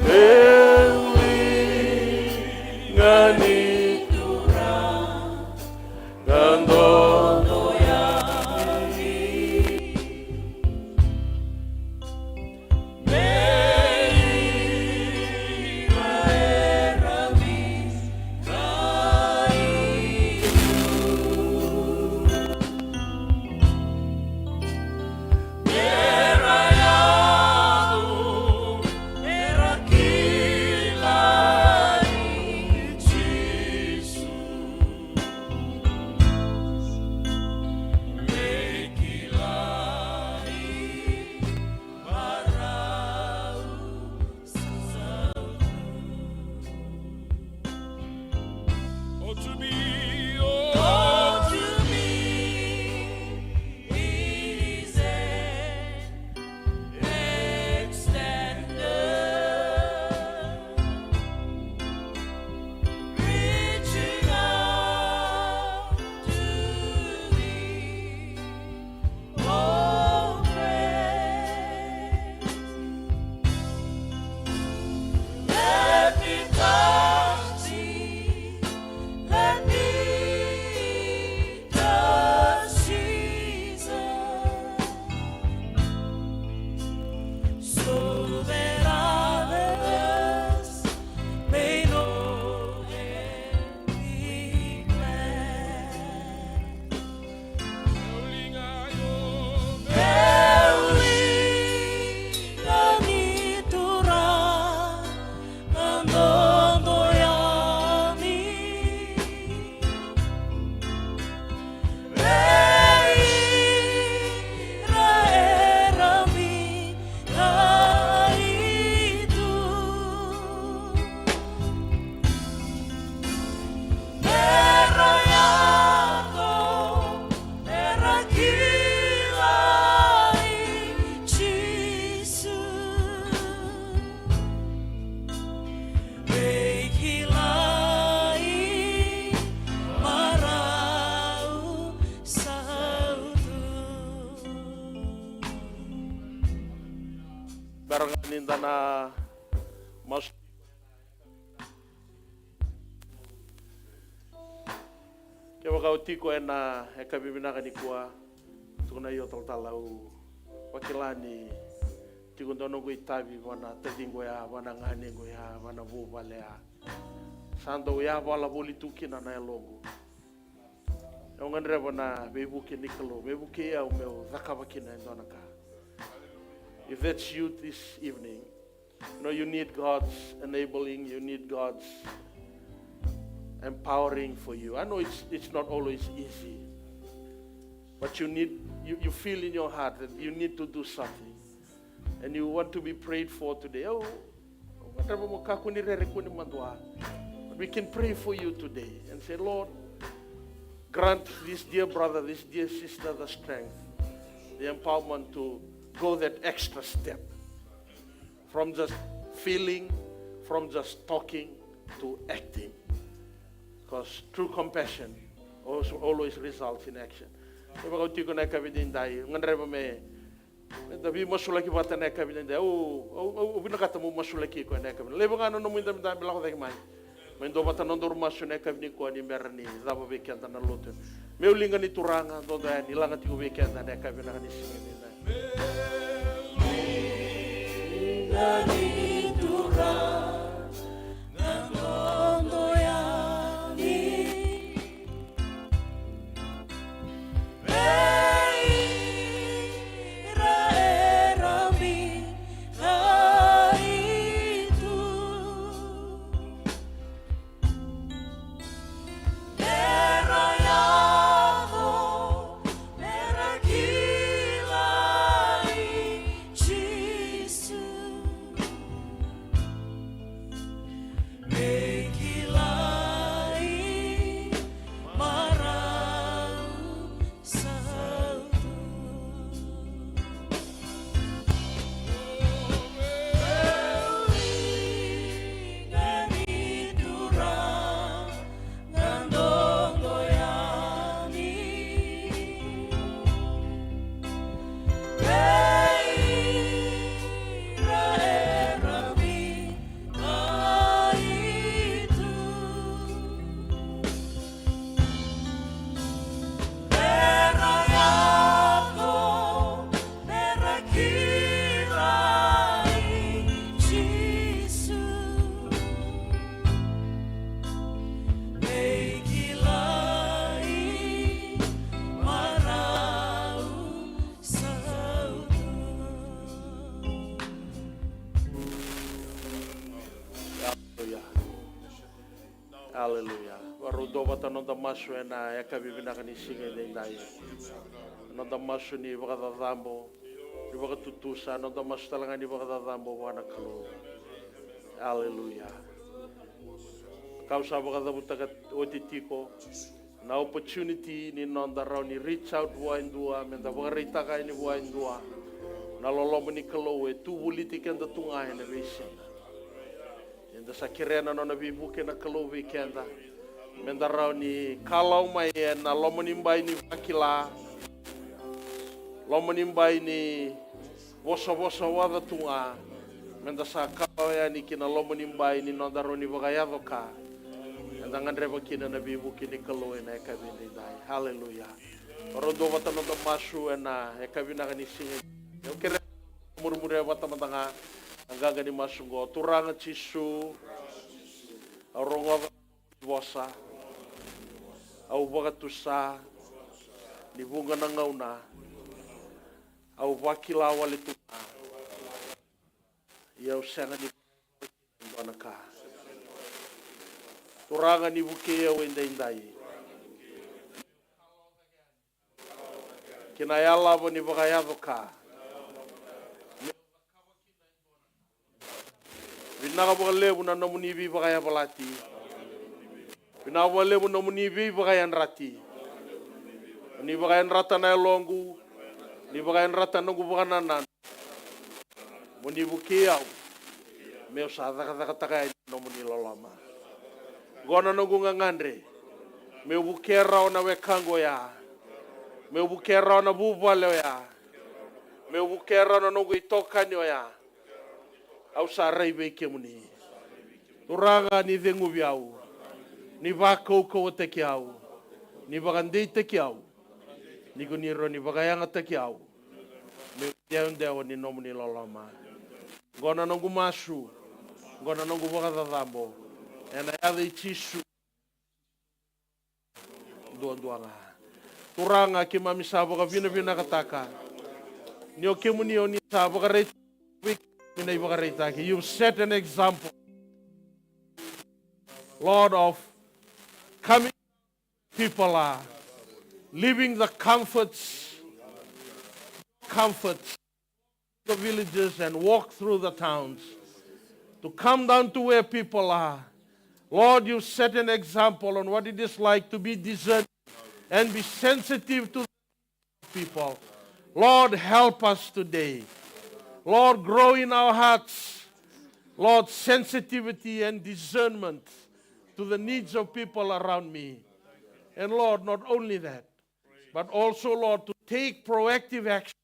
Meu liga ni Turaga, dodo yani. Oh, to me, oh, to me, it is an extended, reaching out to thee. Oh, grace, let me touch thee. Let me touch Jesus, so that others may know and be glad. Mera yaco, mera kilai Jisu. Mei kilai marau sautu. Bera ga ni da na masu. Kevaka o tiko ena yakavi vinaka nikua, tukuna io talatala, au vakila ni tiko dua noqu itavi vua na taciqu ya, vua na ganequ ya, vua na vuvale ya. Sa dau yavala voli tu kina na yaloqu. Au gadreva na veivuke ni Kalou me vukei au meu cakava kina e dua na ka. If that's you this evening, you know, you need God's enabling, you need God's empowering for you. I know it's, it's not always easy, but you need, you, you feel in your heart that you need to do something, and you want to be prayed for today. Au gadreva mo kakua ni rere, kua ni madua. But we can pray for you today and say, Lord, grant this dear brother, this dear sister the strength, the empowerment to go that extra step. From just feeling, from just talking to acting. Because true compassion also always results in action. Kevaka o tiko ena yakavi nidai, au gadreva me, me da veimasulaki vata ena yakavi nidai. Au, au, au, au vinakata meu masulaki iko ena yakavi. Levu ga na nomu idabedabe, lako cake mai. Me dua vata na nodaru masu ena yakavi nikua ni bera ni cava vei keda na lotu. Meu liga ni Turaga, dodo yani, laga tiko vei keda ena yakavi vinaka ni siga nidai. Vata noda masu ena yakavi vinaka ni siga edaidai. Noda masu ni vakacacabo, ni vakatutusa, noda masu tale ga ni vakacacabo vua na Kalou. Aleluya. Kau sa vakacavutaka oti tiko na opportunity ni noda rawa ni reach out vua e dua, meda vakaraitaka yani vua e dua na loloma ni Kalou e tu voliti keda tu ga ena veisiga. Eda sa kerea na nona veivuke na Kalou vei keda. Meda rawa ni kalau mai ena loma ni bai ni vakila, loma ni bai ni vosavosa vata tu ga. Meda sa kalau yani ki na loma ni bai ni noda rawa ni vakayaco ka eda gadreva kina na veivuke ni Kalou ena yakavi edaidai. Aleluya. Ora dua vata noda masu ena yakavi vinaka ni siga. Au kerea murimuri vata mada ga na qaqa ni masu qo. Turaga Jisu, au rogoca vosa, au vakatusa ni vuqa na gauna au vakila wale tu ga. Ia au sega ni dua na ka. Turaga ni vukei au edaidai. Ki na yalava ni vakayaco ka. Vinaka vakalevu na nomuni veivakayavalati. Vinaka vakalevu na nomuni veivakayadrati. Ni vakayadrata na yaloqu. Ni vakayadrata na noqu vakanananu. Mo ni vukei au meu sa cakacakataka yani na nomuni loloma. Qo na noqu gagadre, meu vukea rawa na wekaqu oya, meu vukea rawa na vuvale oya, meu vukea rawa na noqu itokani oya. Au sa rai vei kemuni. Turaga, ni ceguvi au, ni vakaukauwataki au, ni vakadeitaki au, ni ko ni rawa ni vakayagataki au meu idewadewa ni nomuni loloma. Qo na noqu masu, qo na noqu vakacacabo ena yaca i Jisu. Duadua ga. Turaga, keimami sa vakavinavinakataka ni o kemuni o ni sa vakaraitaka vei kemuni na ivakaraitaki. You've set an example, Lord, of coming people are leaving the comforts, comforts, the villages and walk through the towns to come down to where people are. Lord, you set an example on what it is like to be discerning and be sensitive to people. Lord, help us today. Lord, grow in our hearts, Lord, sensitivity and discernment to the needs of people around me. And Lord, not only that, but also, Lord, to take proactive action,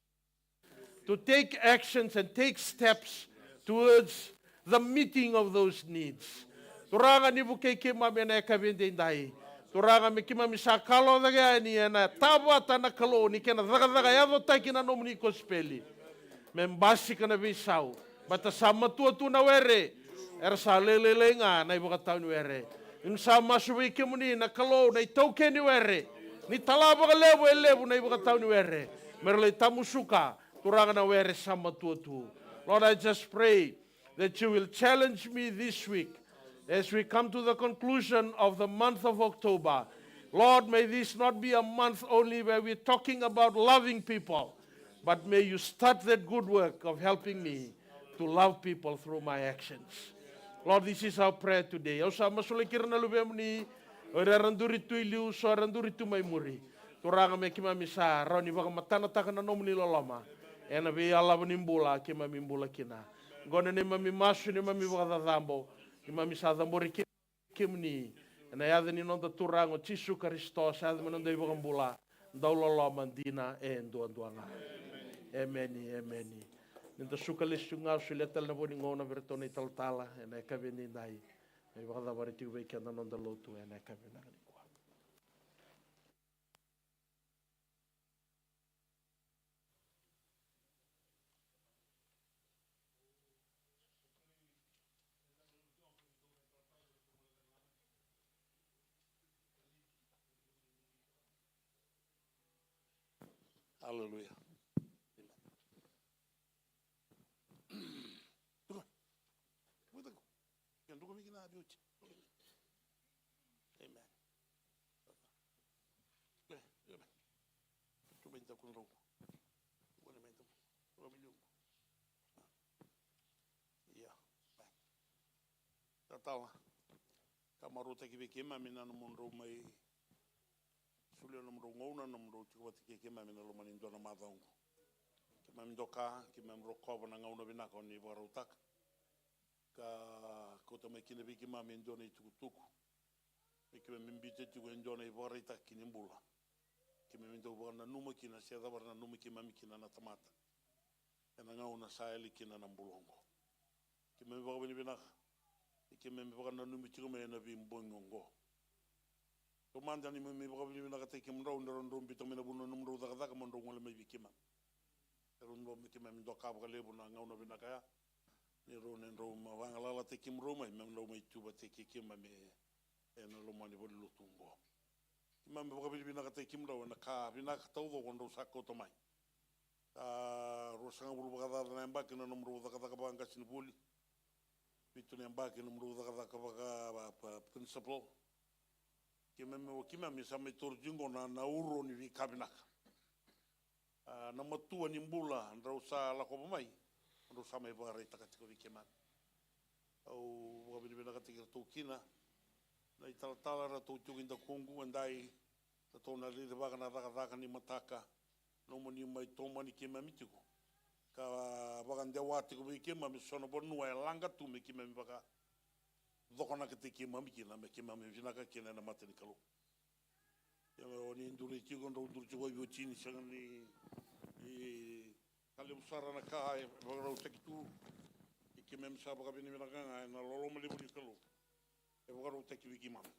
to take actions and take steps towards the meeting of those needs. Turaga, ni vukei keimami ena yakavi edaidai. Turaga, me keimami sa kalougata yani ena tavata na Kalou ni kena cakacaka yacotaki na nomuni kosipeli. Me basika na veisau, baleta sa matua tu na were, era sa lailailai ga na ivakatawa ni were. Ni sa masu vei kemuni na Kalou na itaukei ni were, ni tala vakalevu e levu na ivakatawa ni were, me ra lai tamusuka, Turaga, na were sa matua tu. Lord, I just pray that you will challenge me this week as we come to the conclusion of the month of October. Lord, may this not be a month only where we're talking about loving people, but may you start that good work of helping me to love people through my actions. Lord, this is our prayer today. Au sa masulaki ira na luvemuni, o ira era duri tu i liu, so era duri tu mai muri. Turaga, me keimami sa rawa ni vakamatanataka na nomuni loloma ena veiyalava ni bula keimami bula kina. Oqo na neimami masu, neimami vakacacabo, keimami sa cabori kina kemuni ena yaca ni noda Turaga o Jisu Karisito, sa yaca me noda iVakabula dauloloma dina e duadua ga. Emeni, emeni. Ni da suka lesu ga, solia tale na vo ni gauna vei iratou na italatala ena yakavi edaidai. Me vakacavari tiko vei keda na noda lotu ena yakavi vinaka nikua. Aleluya. Amen. Mai daku drau. Gone mai daku. Drau mai liu. Ia. Tatala. Ka marautaki vei keimami na nomudrau mai solia nomudrau gauna, nomudrau tiko vata kei keimami na loma ni dua na macawa oqo. Keimami doka, keimami rokova na gauna vinaka oni vakarautaka. Ka kauta mai kina vei keimami e dua na itukutuku me keimami biuta tiko e dua na ivakaraitaki ni bula. Keimami dau vakananuma kina se cava era nanumi keimami kina na tamata ena gauna sa yali kina na bula oqo. Keimami vakavinavinaka ni keimami vakananumi tiko mai ena veibogi oqo. Taumada ni keimami vakavinavinakataki kemudrau ni drau biuta mai na vuna nomudrau cakacaka mo drau gole mai vei keimami. Drau dua me keimami doka vakalevu na gauna vinaka ya. Ni drau, ni drau ma vagalalataki kemudrau mai me drau mai tu vata kei keimami ena loma ni valenilotu oqo. Keimami vakavinavinakataki kemudrau ena ka vinaka taucoko drau sa kauta mai. A, ruasagavulu vakacaca na yabaki na nomudrau cakacaka vakaqasenivuli. Vitu na yabaki na nomudrau cakacaka vaka, va, va, principal. Keimami, keimami sa mai taura tiko na, na uro ni veika vinaka. A, na matua ni bula drau sa lakova mai, drau sa mai vakaraitaka tiko vei keimami. Au vakavinavinakataki iratou kina na italatala, ratou tiko i dakuqu edai, ratou na raica vaka na cakacaka ni mataka, nomuni mai tomani keimami tiko ka vakadewa tiko vei keimami so na vanua e laga tu me keimami vakacokonakataki keimami kina, me keimami vinaka kina ena mata ni Kalou. Ia, oni duri tiko, drau duri tiko i votini, sega ni, ni ka levu sara na ka e vakarautaki tu. Ia keimami sa vakavinavinaka ga ena loloma levu ni Kalou e vakarautaki vei keimami.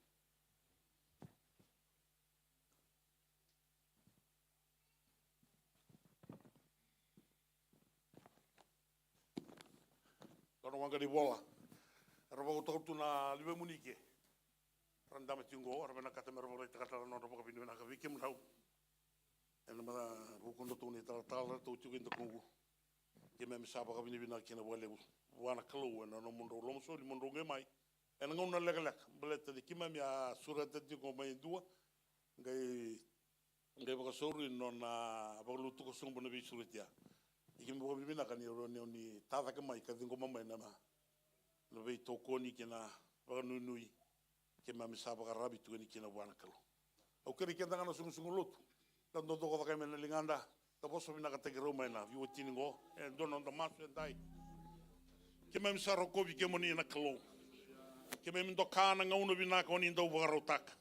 Dua na waqa ni vola era vakauta tu na luvemuni ke ra dama tiko qo, era vinakata me ra vakaraitaka tale na nodra vakavinavinaka vei kemudrau. Ena ma vuku dratou na italatala, ratou tiko i dakuqu. Keimami sa vakavinavinaka kina vakalevu vua na Kalou ena nomudrau lomasoli mo drau qai mai ena gauna lekaleka, baleta ni keimami a sureta tiko mai e dua, qai qai vakasauri nona vakalutuka sobu na veisureti ya. Ia keimami vakavinavinaka ni rawa ni oni ta cake mai ka ciqoma mai na, na veitokoni kei na vakanuinui. Keimami sa vakararavi tu yani kina vua na Kalou. Au kerei keda ga na soqosoqo lotu da dodoko cake mai na ligada, da vosa vinakataki rau mai na veiwatini qo. E dua na noda masu edai. Keimami sa rokovi kemuni na Kalou. Keimami doka na gauna vinaka oni dau vakarautaka.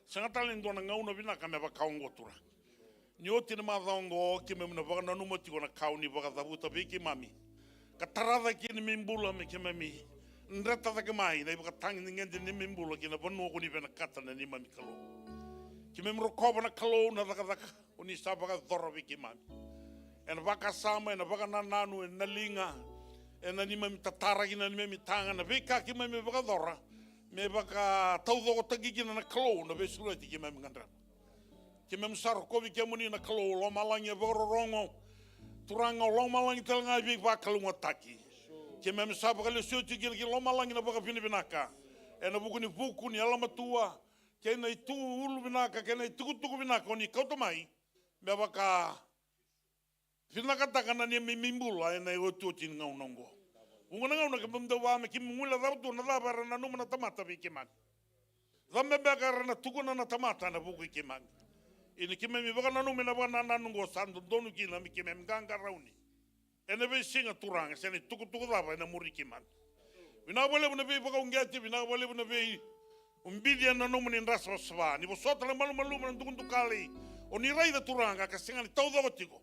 Sega tale ni dua na gauna vinaka me vaka oqo, Turaga. Ni oti na macawa oqo keimami na vakananuma tiko na ka oni vakacavuta vei keimami ka tara cake na neimami bula me keimami dreta cake mai na ivakatagedegede ni neimami bula ki na vanua ko ni vinakata na neimami Kalou. Keimami rokova na Kalou na cakacaka oni sa vakayacora vei keimami. Ena vakasama, ena vakanananu, ena liga, ena neimami tatara kina neimami taga, na veika keimami vakayacora me vakataucokotaki kina na Kalou na veisureti keimami gadreva. Keimami sa rokovi kemuni na Kalou, lomalagi e vakarorogo. Turaga, o lomalagi tale ga e veivakalougatataki. Keimami sa vakalesuya tiko kina ki lomalagi na vakavinavinaka ena vuku ni vuku ni yalomatua kei na ituvatuva vinaka kei na itukutuku vinaka oni kauta mai me vakavinakataka na neimami bula ena iotioti ni gauna oqo. Vuqa na gauna keimami dau vaka me keimami guilecava tu na cava era nanuma na tamata vei keimami. Cava beka era na tukuna na tamata ena vuku i keimami. Ia ni keimami vakananumi na vakanananu oqo sa dodonu kina me keimami qaqarauni ena veisiga, Turaga, se na itukutuku cava ena muri keimami. Vinaka vakalevu na veivakauqeti, vinaka vakalevu na veiubici ena nomuni dra savasava. Ni vosota na malumalumu, na dukadukali oni raica, Turaga, ka sega ni taucoko tiko.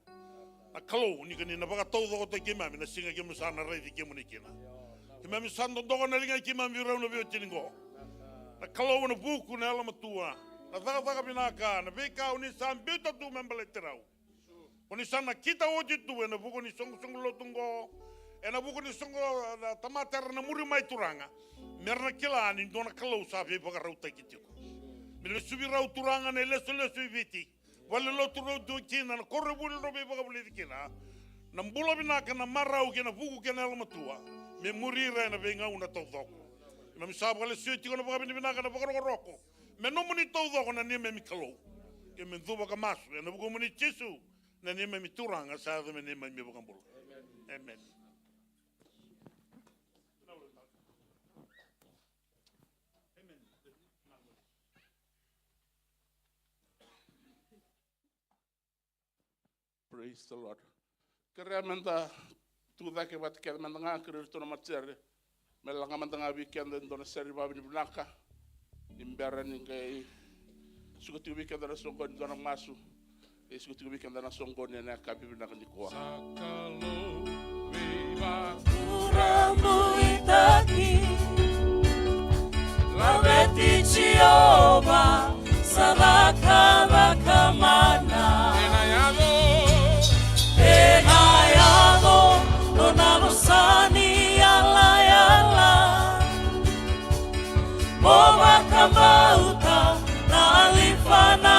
Na Kalou, ni ko ni na vakataucokotaki keimami na siga keimami sa na raici kemuni kina. Keimami sa dodoka na liga i keimami vei rau na veiwatini qo. Na Kalou, ena vuku na yalomatua, na cakacaka vinaka, na veika oni sa biuta tu me baleti rau. Oni sa nakita oti tu ena vuku ni soqosoqo lotu oqo, ena vuku ni soqo na tamata era na muri mai, Turaga, me ra na kila ni dua na Kalou sa veivakarautaki tiko. Me lesuvi rau, Turaga, na ilesulesu i Viti, valenilotu rau tu kina, na koronivuli rau veivakavulici kina. Na bula vinaka, na marau kei na vuku kei na yalomatua me muri ira ena veigauna taucoko. Keimami sa vakalesuya tiko na vakavinavinaka, na vakarokoroko me nomuni taucoko na neimami Kalou. Keimami cuva ka masu ena vukumuni Jisu, na neimami Turaga sa yaco me neimami iVakabula. Emeni. Praise the Lord. Kerea meda tu cake vata kece mada ga, kerea iratou na matasere me laga mada ga vei keda e dua na sere vakavinavinaka. Ni bera ni qai suka tiko vei keda na soqoni e dua na masu, e suka tiko vei keda na soqoni ena yakavi vinaka nikua. Sa Kalou veivakurabuitaki, laveti Jiova, sa cakacaka mana. Ena yaco, ena yaco nona vosa ni yalayala. Mo vakabauta na Alifa na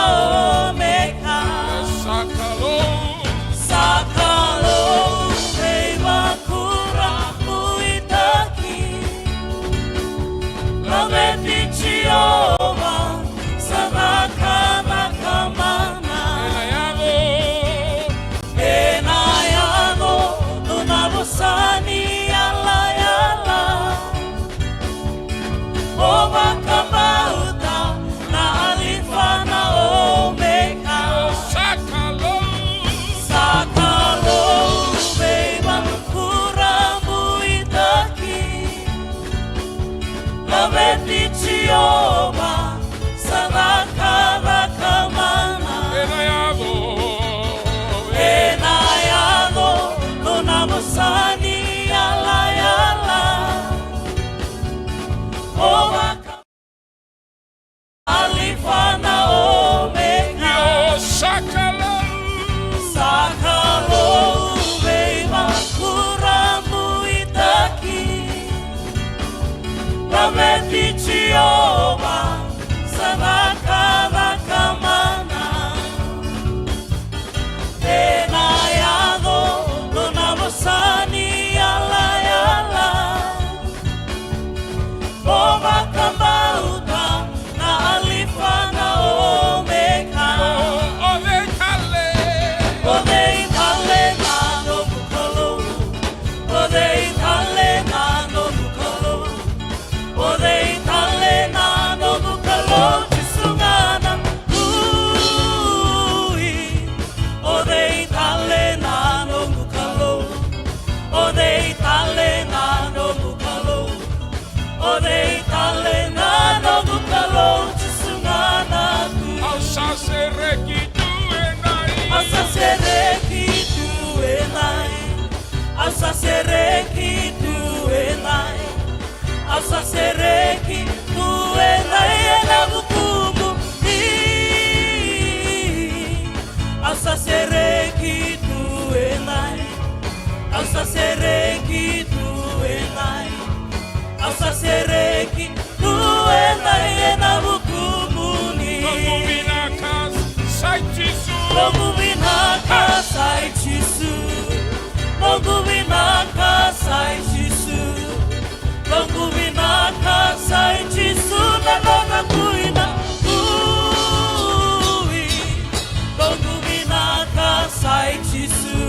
Omeka. Sa Kalou, sa Kalou veivakurabuitaki. Laveti Jiova, sa cakacaka mana. Ena yaco, ena yaco nona vosa ni yalayala. Mo vakabauta na Alifa na Omeka. Sa Kalou, sa Kalou veivakurabuitaki. Laveti Jiova, sa cakacaka mana. Ena yaco, ena yaco nona vosa ni yalayala. O vaka Alifa na Omeka. Io, sa Kalou, sa Kalou veivakurabuitaki. Laveti Jiova, sa cakacaka mana. Ena yaco nona vosa ni yalayala. Mo vakabauta na Alifa na Omeka. O, o cei tale? O cei tale na noqu Kalou? O cei tale na noqu Kalou? O cei tale na noqu Kalou? Jisu ga na Tui. O cei tale na noqu Kalou? O cei tale na noqu Kalou? O cei tale na noqu Kalou? Jisu ga na Tui. Au sa sereki tu e nai. Au sa sereki tu e nai. Au sa sereki tu e nai. Au sa sereki tu e nai ena vukumuni. Au sa sereki tu e nai. Au sa sereki tu e nai. Au sa sereki tu e nai ena vukumuni. Noqu vinaka sa i Jisu. Noqu vinaka sa i Jisu. Noqu vinaka sa i Jisu. Noqu vinaka sa i Jisu na nona Tui na Tui. Noqu vinaka sa i Jisu.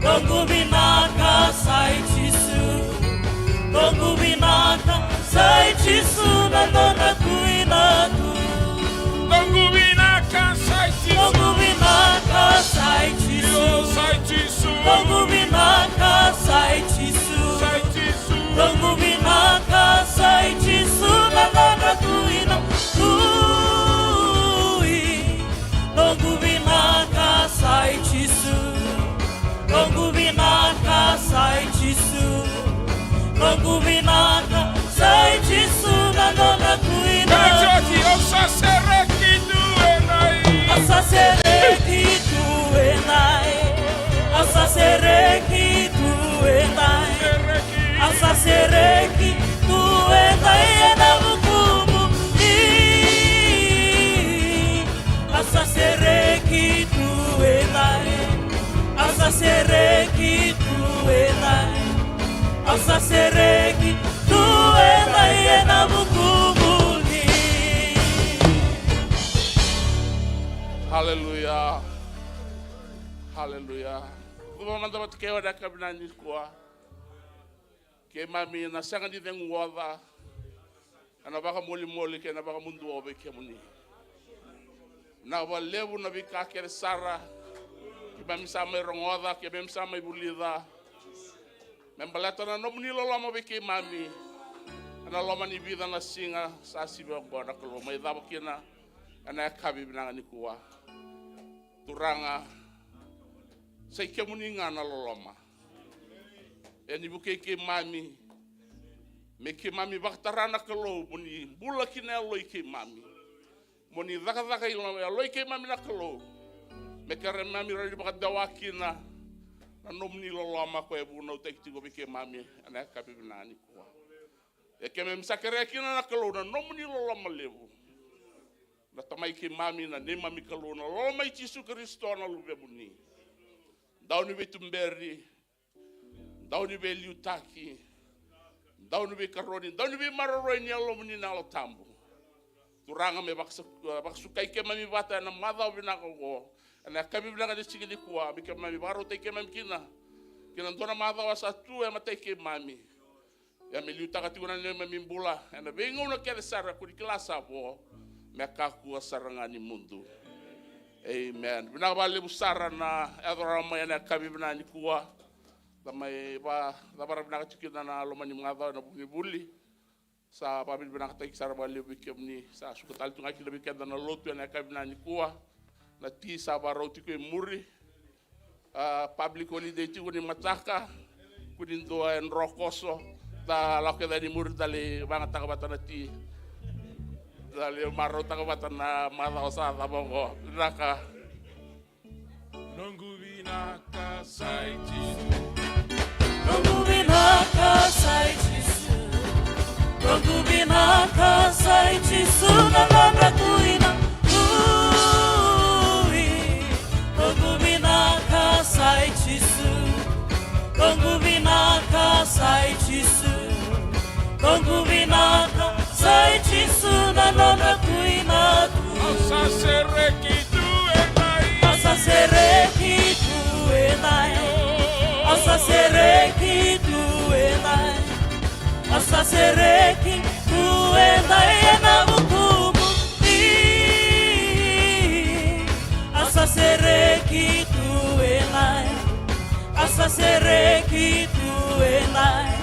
Noqu vinaka sa i Jisu. Noqu vinaka sa i Jisu na nona Tui na Tui. Noqu vinaka sa i Jisu. Noqu vinaka sa i Jisu. Io, sa i Jisu. Noqu vinaka sa i Jisu. Sa i Jisu. Noqu vinaka sa i Jisu na nona Tui na Tui. Noqu vinaka sa i Jisu. Noqu vinaka sa i Jisu. Noqu vinaka sa i Jisu na nona Tui na Tui. Au sa sereki tu e nai. Au sa sereki tu e nai. Au sa sereki tu e nai. Au sa sereki tu e nai ena vukumuni. Au sa sereki tu e nai. Au sa sereki tu e nai. Au sa sereki tu e nai ena vukumuni. Haleluya. Haleluya. Cuva mada vata kei au ena yakavi vinaka nikua. Keimami na sega ni cegu oca ena vakamolimoli kei na vakamuduo vei kemuni. Vinaka vakalevu na veika kece sara keimami sa mai rogoca, keimami sa mai vulica. Me baleta na nomuni loloma vei keimami ena loma ni vica na siga sa sivi oqo na Kalou, mai cava kina ena yakavi vinaka nikua. Turaga, sa i kemuni ga na loloma. E ni vukei keimami me keimami vakatara na Kalou mo ni bula ki na yaloi keimami, mo ni cakacaka i lo-, yaloi keimami na Kalou, me keimami rawa ni vakadewa kina na nomuni loloma ko e vunautaki tiko vei keimami ena yakavi vinaka nikua. E keimami sa kerea kina na Kalou na nomuni loloma levu. Na Tamai keimami, na neimami Kalou, na loloma i Jisu Karisito na Luvemuni. Dau ni veituberi, dau ni veiliutaki, dau ni veikaroni, dau ni veimaroroi ni Yalomuni na Yalo Tabu. Turaga, me vakasa-, vakasukai keimami vata ena macawa vinaka oqo, ena yakavi vinaka ni siga nikua, me keimami vakarautaki keimami kina ki na dua na macawa sa tu e matai keimami. Ia me liutaka tiko na neimami bula ena veigauna kece sara ko ni kila sa vo, me kakua sara ga ni mudu. Amen. Vinaka vakalevu sara na yaco rawa mai ena yakavi vinaka nikua. Da mai vakacavara vinaka tiko kina na loma ni macawa ena vuku ni vuli. Sa vakavinavinakataki sara vakalevu vei kemuni. Sa suka tale tu ga kina vei keda na lotu ena yakavi vinaka nikua. Na ti sa vakarau tiko i muri. A, public holiday tiko ni mataka. Kua ni dua e dro koso. Da lako kece yani muri, da lai vayagataka vata na ti. Da lai marautaka vata na macawa sa cava oqo. Vinaka. Noqu vinaka sa i Jisu. Noqu vinaka sa i Jisu. Noqu vinaka sa i Jisu na nona kuina. Ui. Noqu vinaka sa i Jisu. Noqu vinaka sa i Jisu. Noqu vinaka sa i Jisu na nona kuina tu. Au sa sereki tu e nai. Au sa sereki tu e nai. Au sa sereki tu e nai. Au sa sereki tu e nai ena vukumuni. Au sa sereki tu e nai. Au sa sereki tu e nai.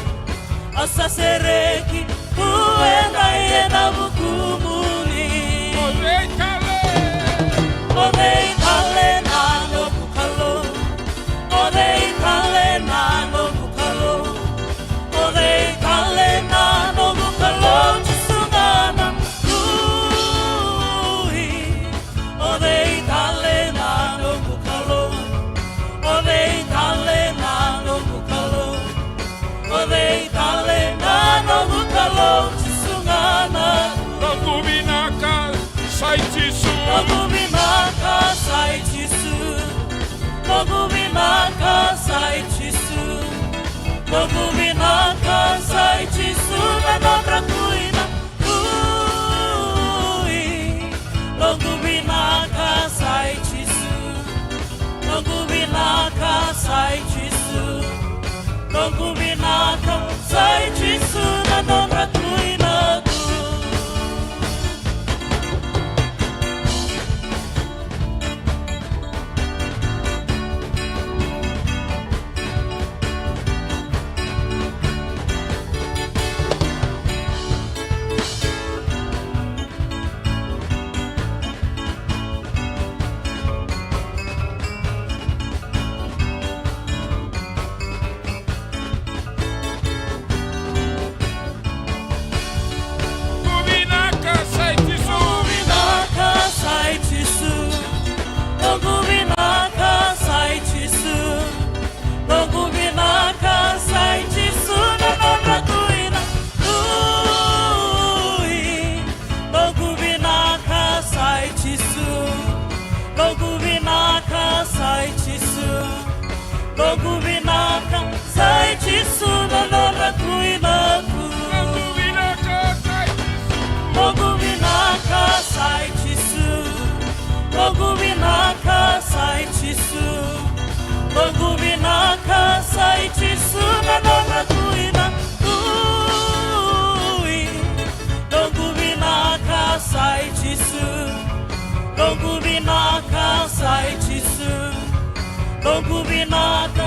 Au sa sereki tu e nai ena vukumuni. O cei tale? O cei tale na noqu Kalou? O cei tale na noqu Kalou? O cei tale na noqu Kalou? Jisu ga na Kalou. O cei tale na noqu Kalou? O cei tale na noqu Kalou? O cei tale na noqu Kalou? Jisu ga na. Noqu vinaka sa i Jisu. Noqu vinaka sa i Jisu. Noqu vinaka sa i Jisu. Noqu vinaka sa i Jisu na nodra kuina. Ui, noqu vinaka sa i Jisu. Noqu vinaka sa i Jisu. Noqu vinaka sa i Jisu na nodra kuina tu. Noqu vinaka sa i Jisu. Noqu vinaka sa i Jisu. Noqu vinaka sa i Jisu. Noqu vinaka sa i Jisu na nodra kuina. Ui, noqu vinaka sa i Jisu. Noqu vinaka sa i Jisu. Noqu vinaka sa i Jisu na nodra kuina tu. Noqu vinaka sa i Jisu. Noqu vinaka sa i Jisu. Noqu vinaka Noqu vinaka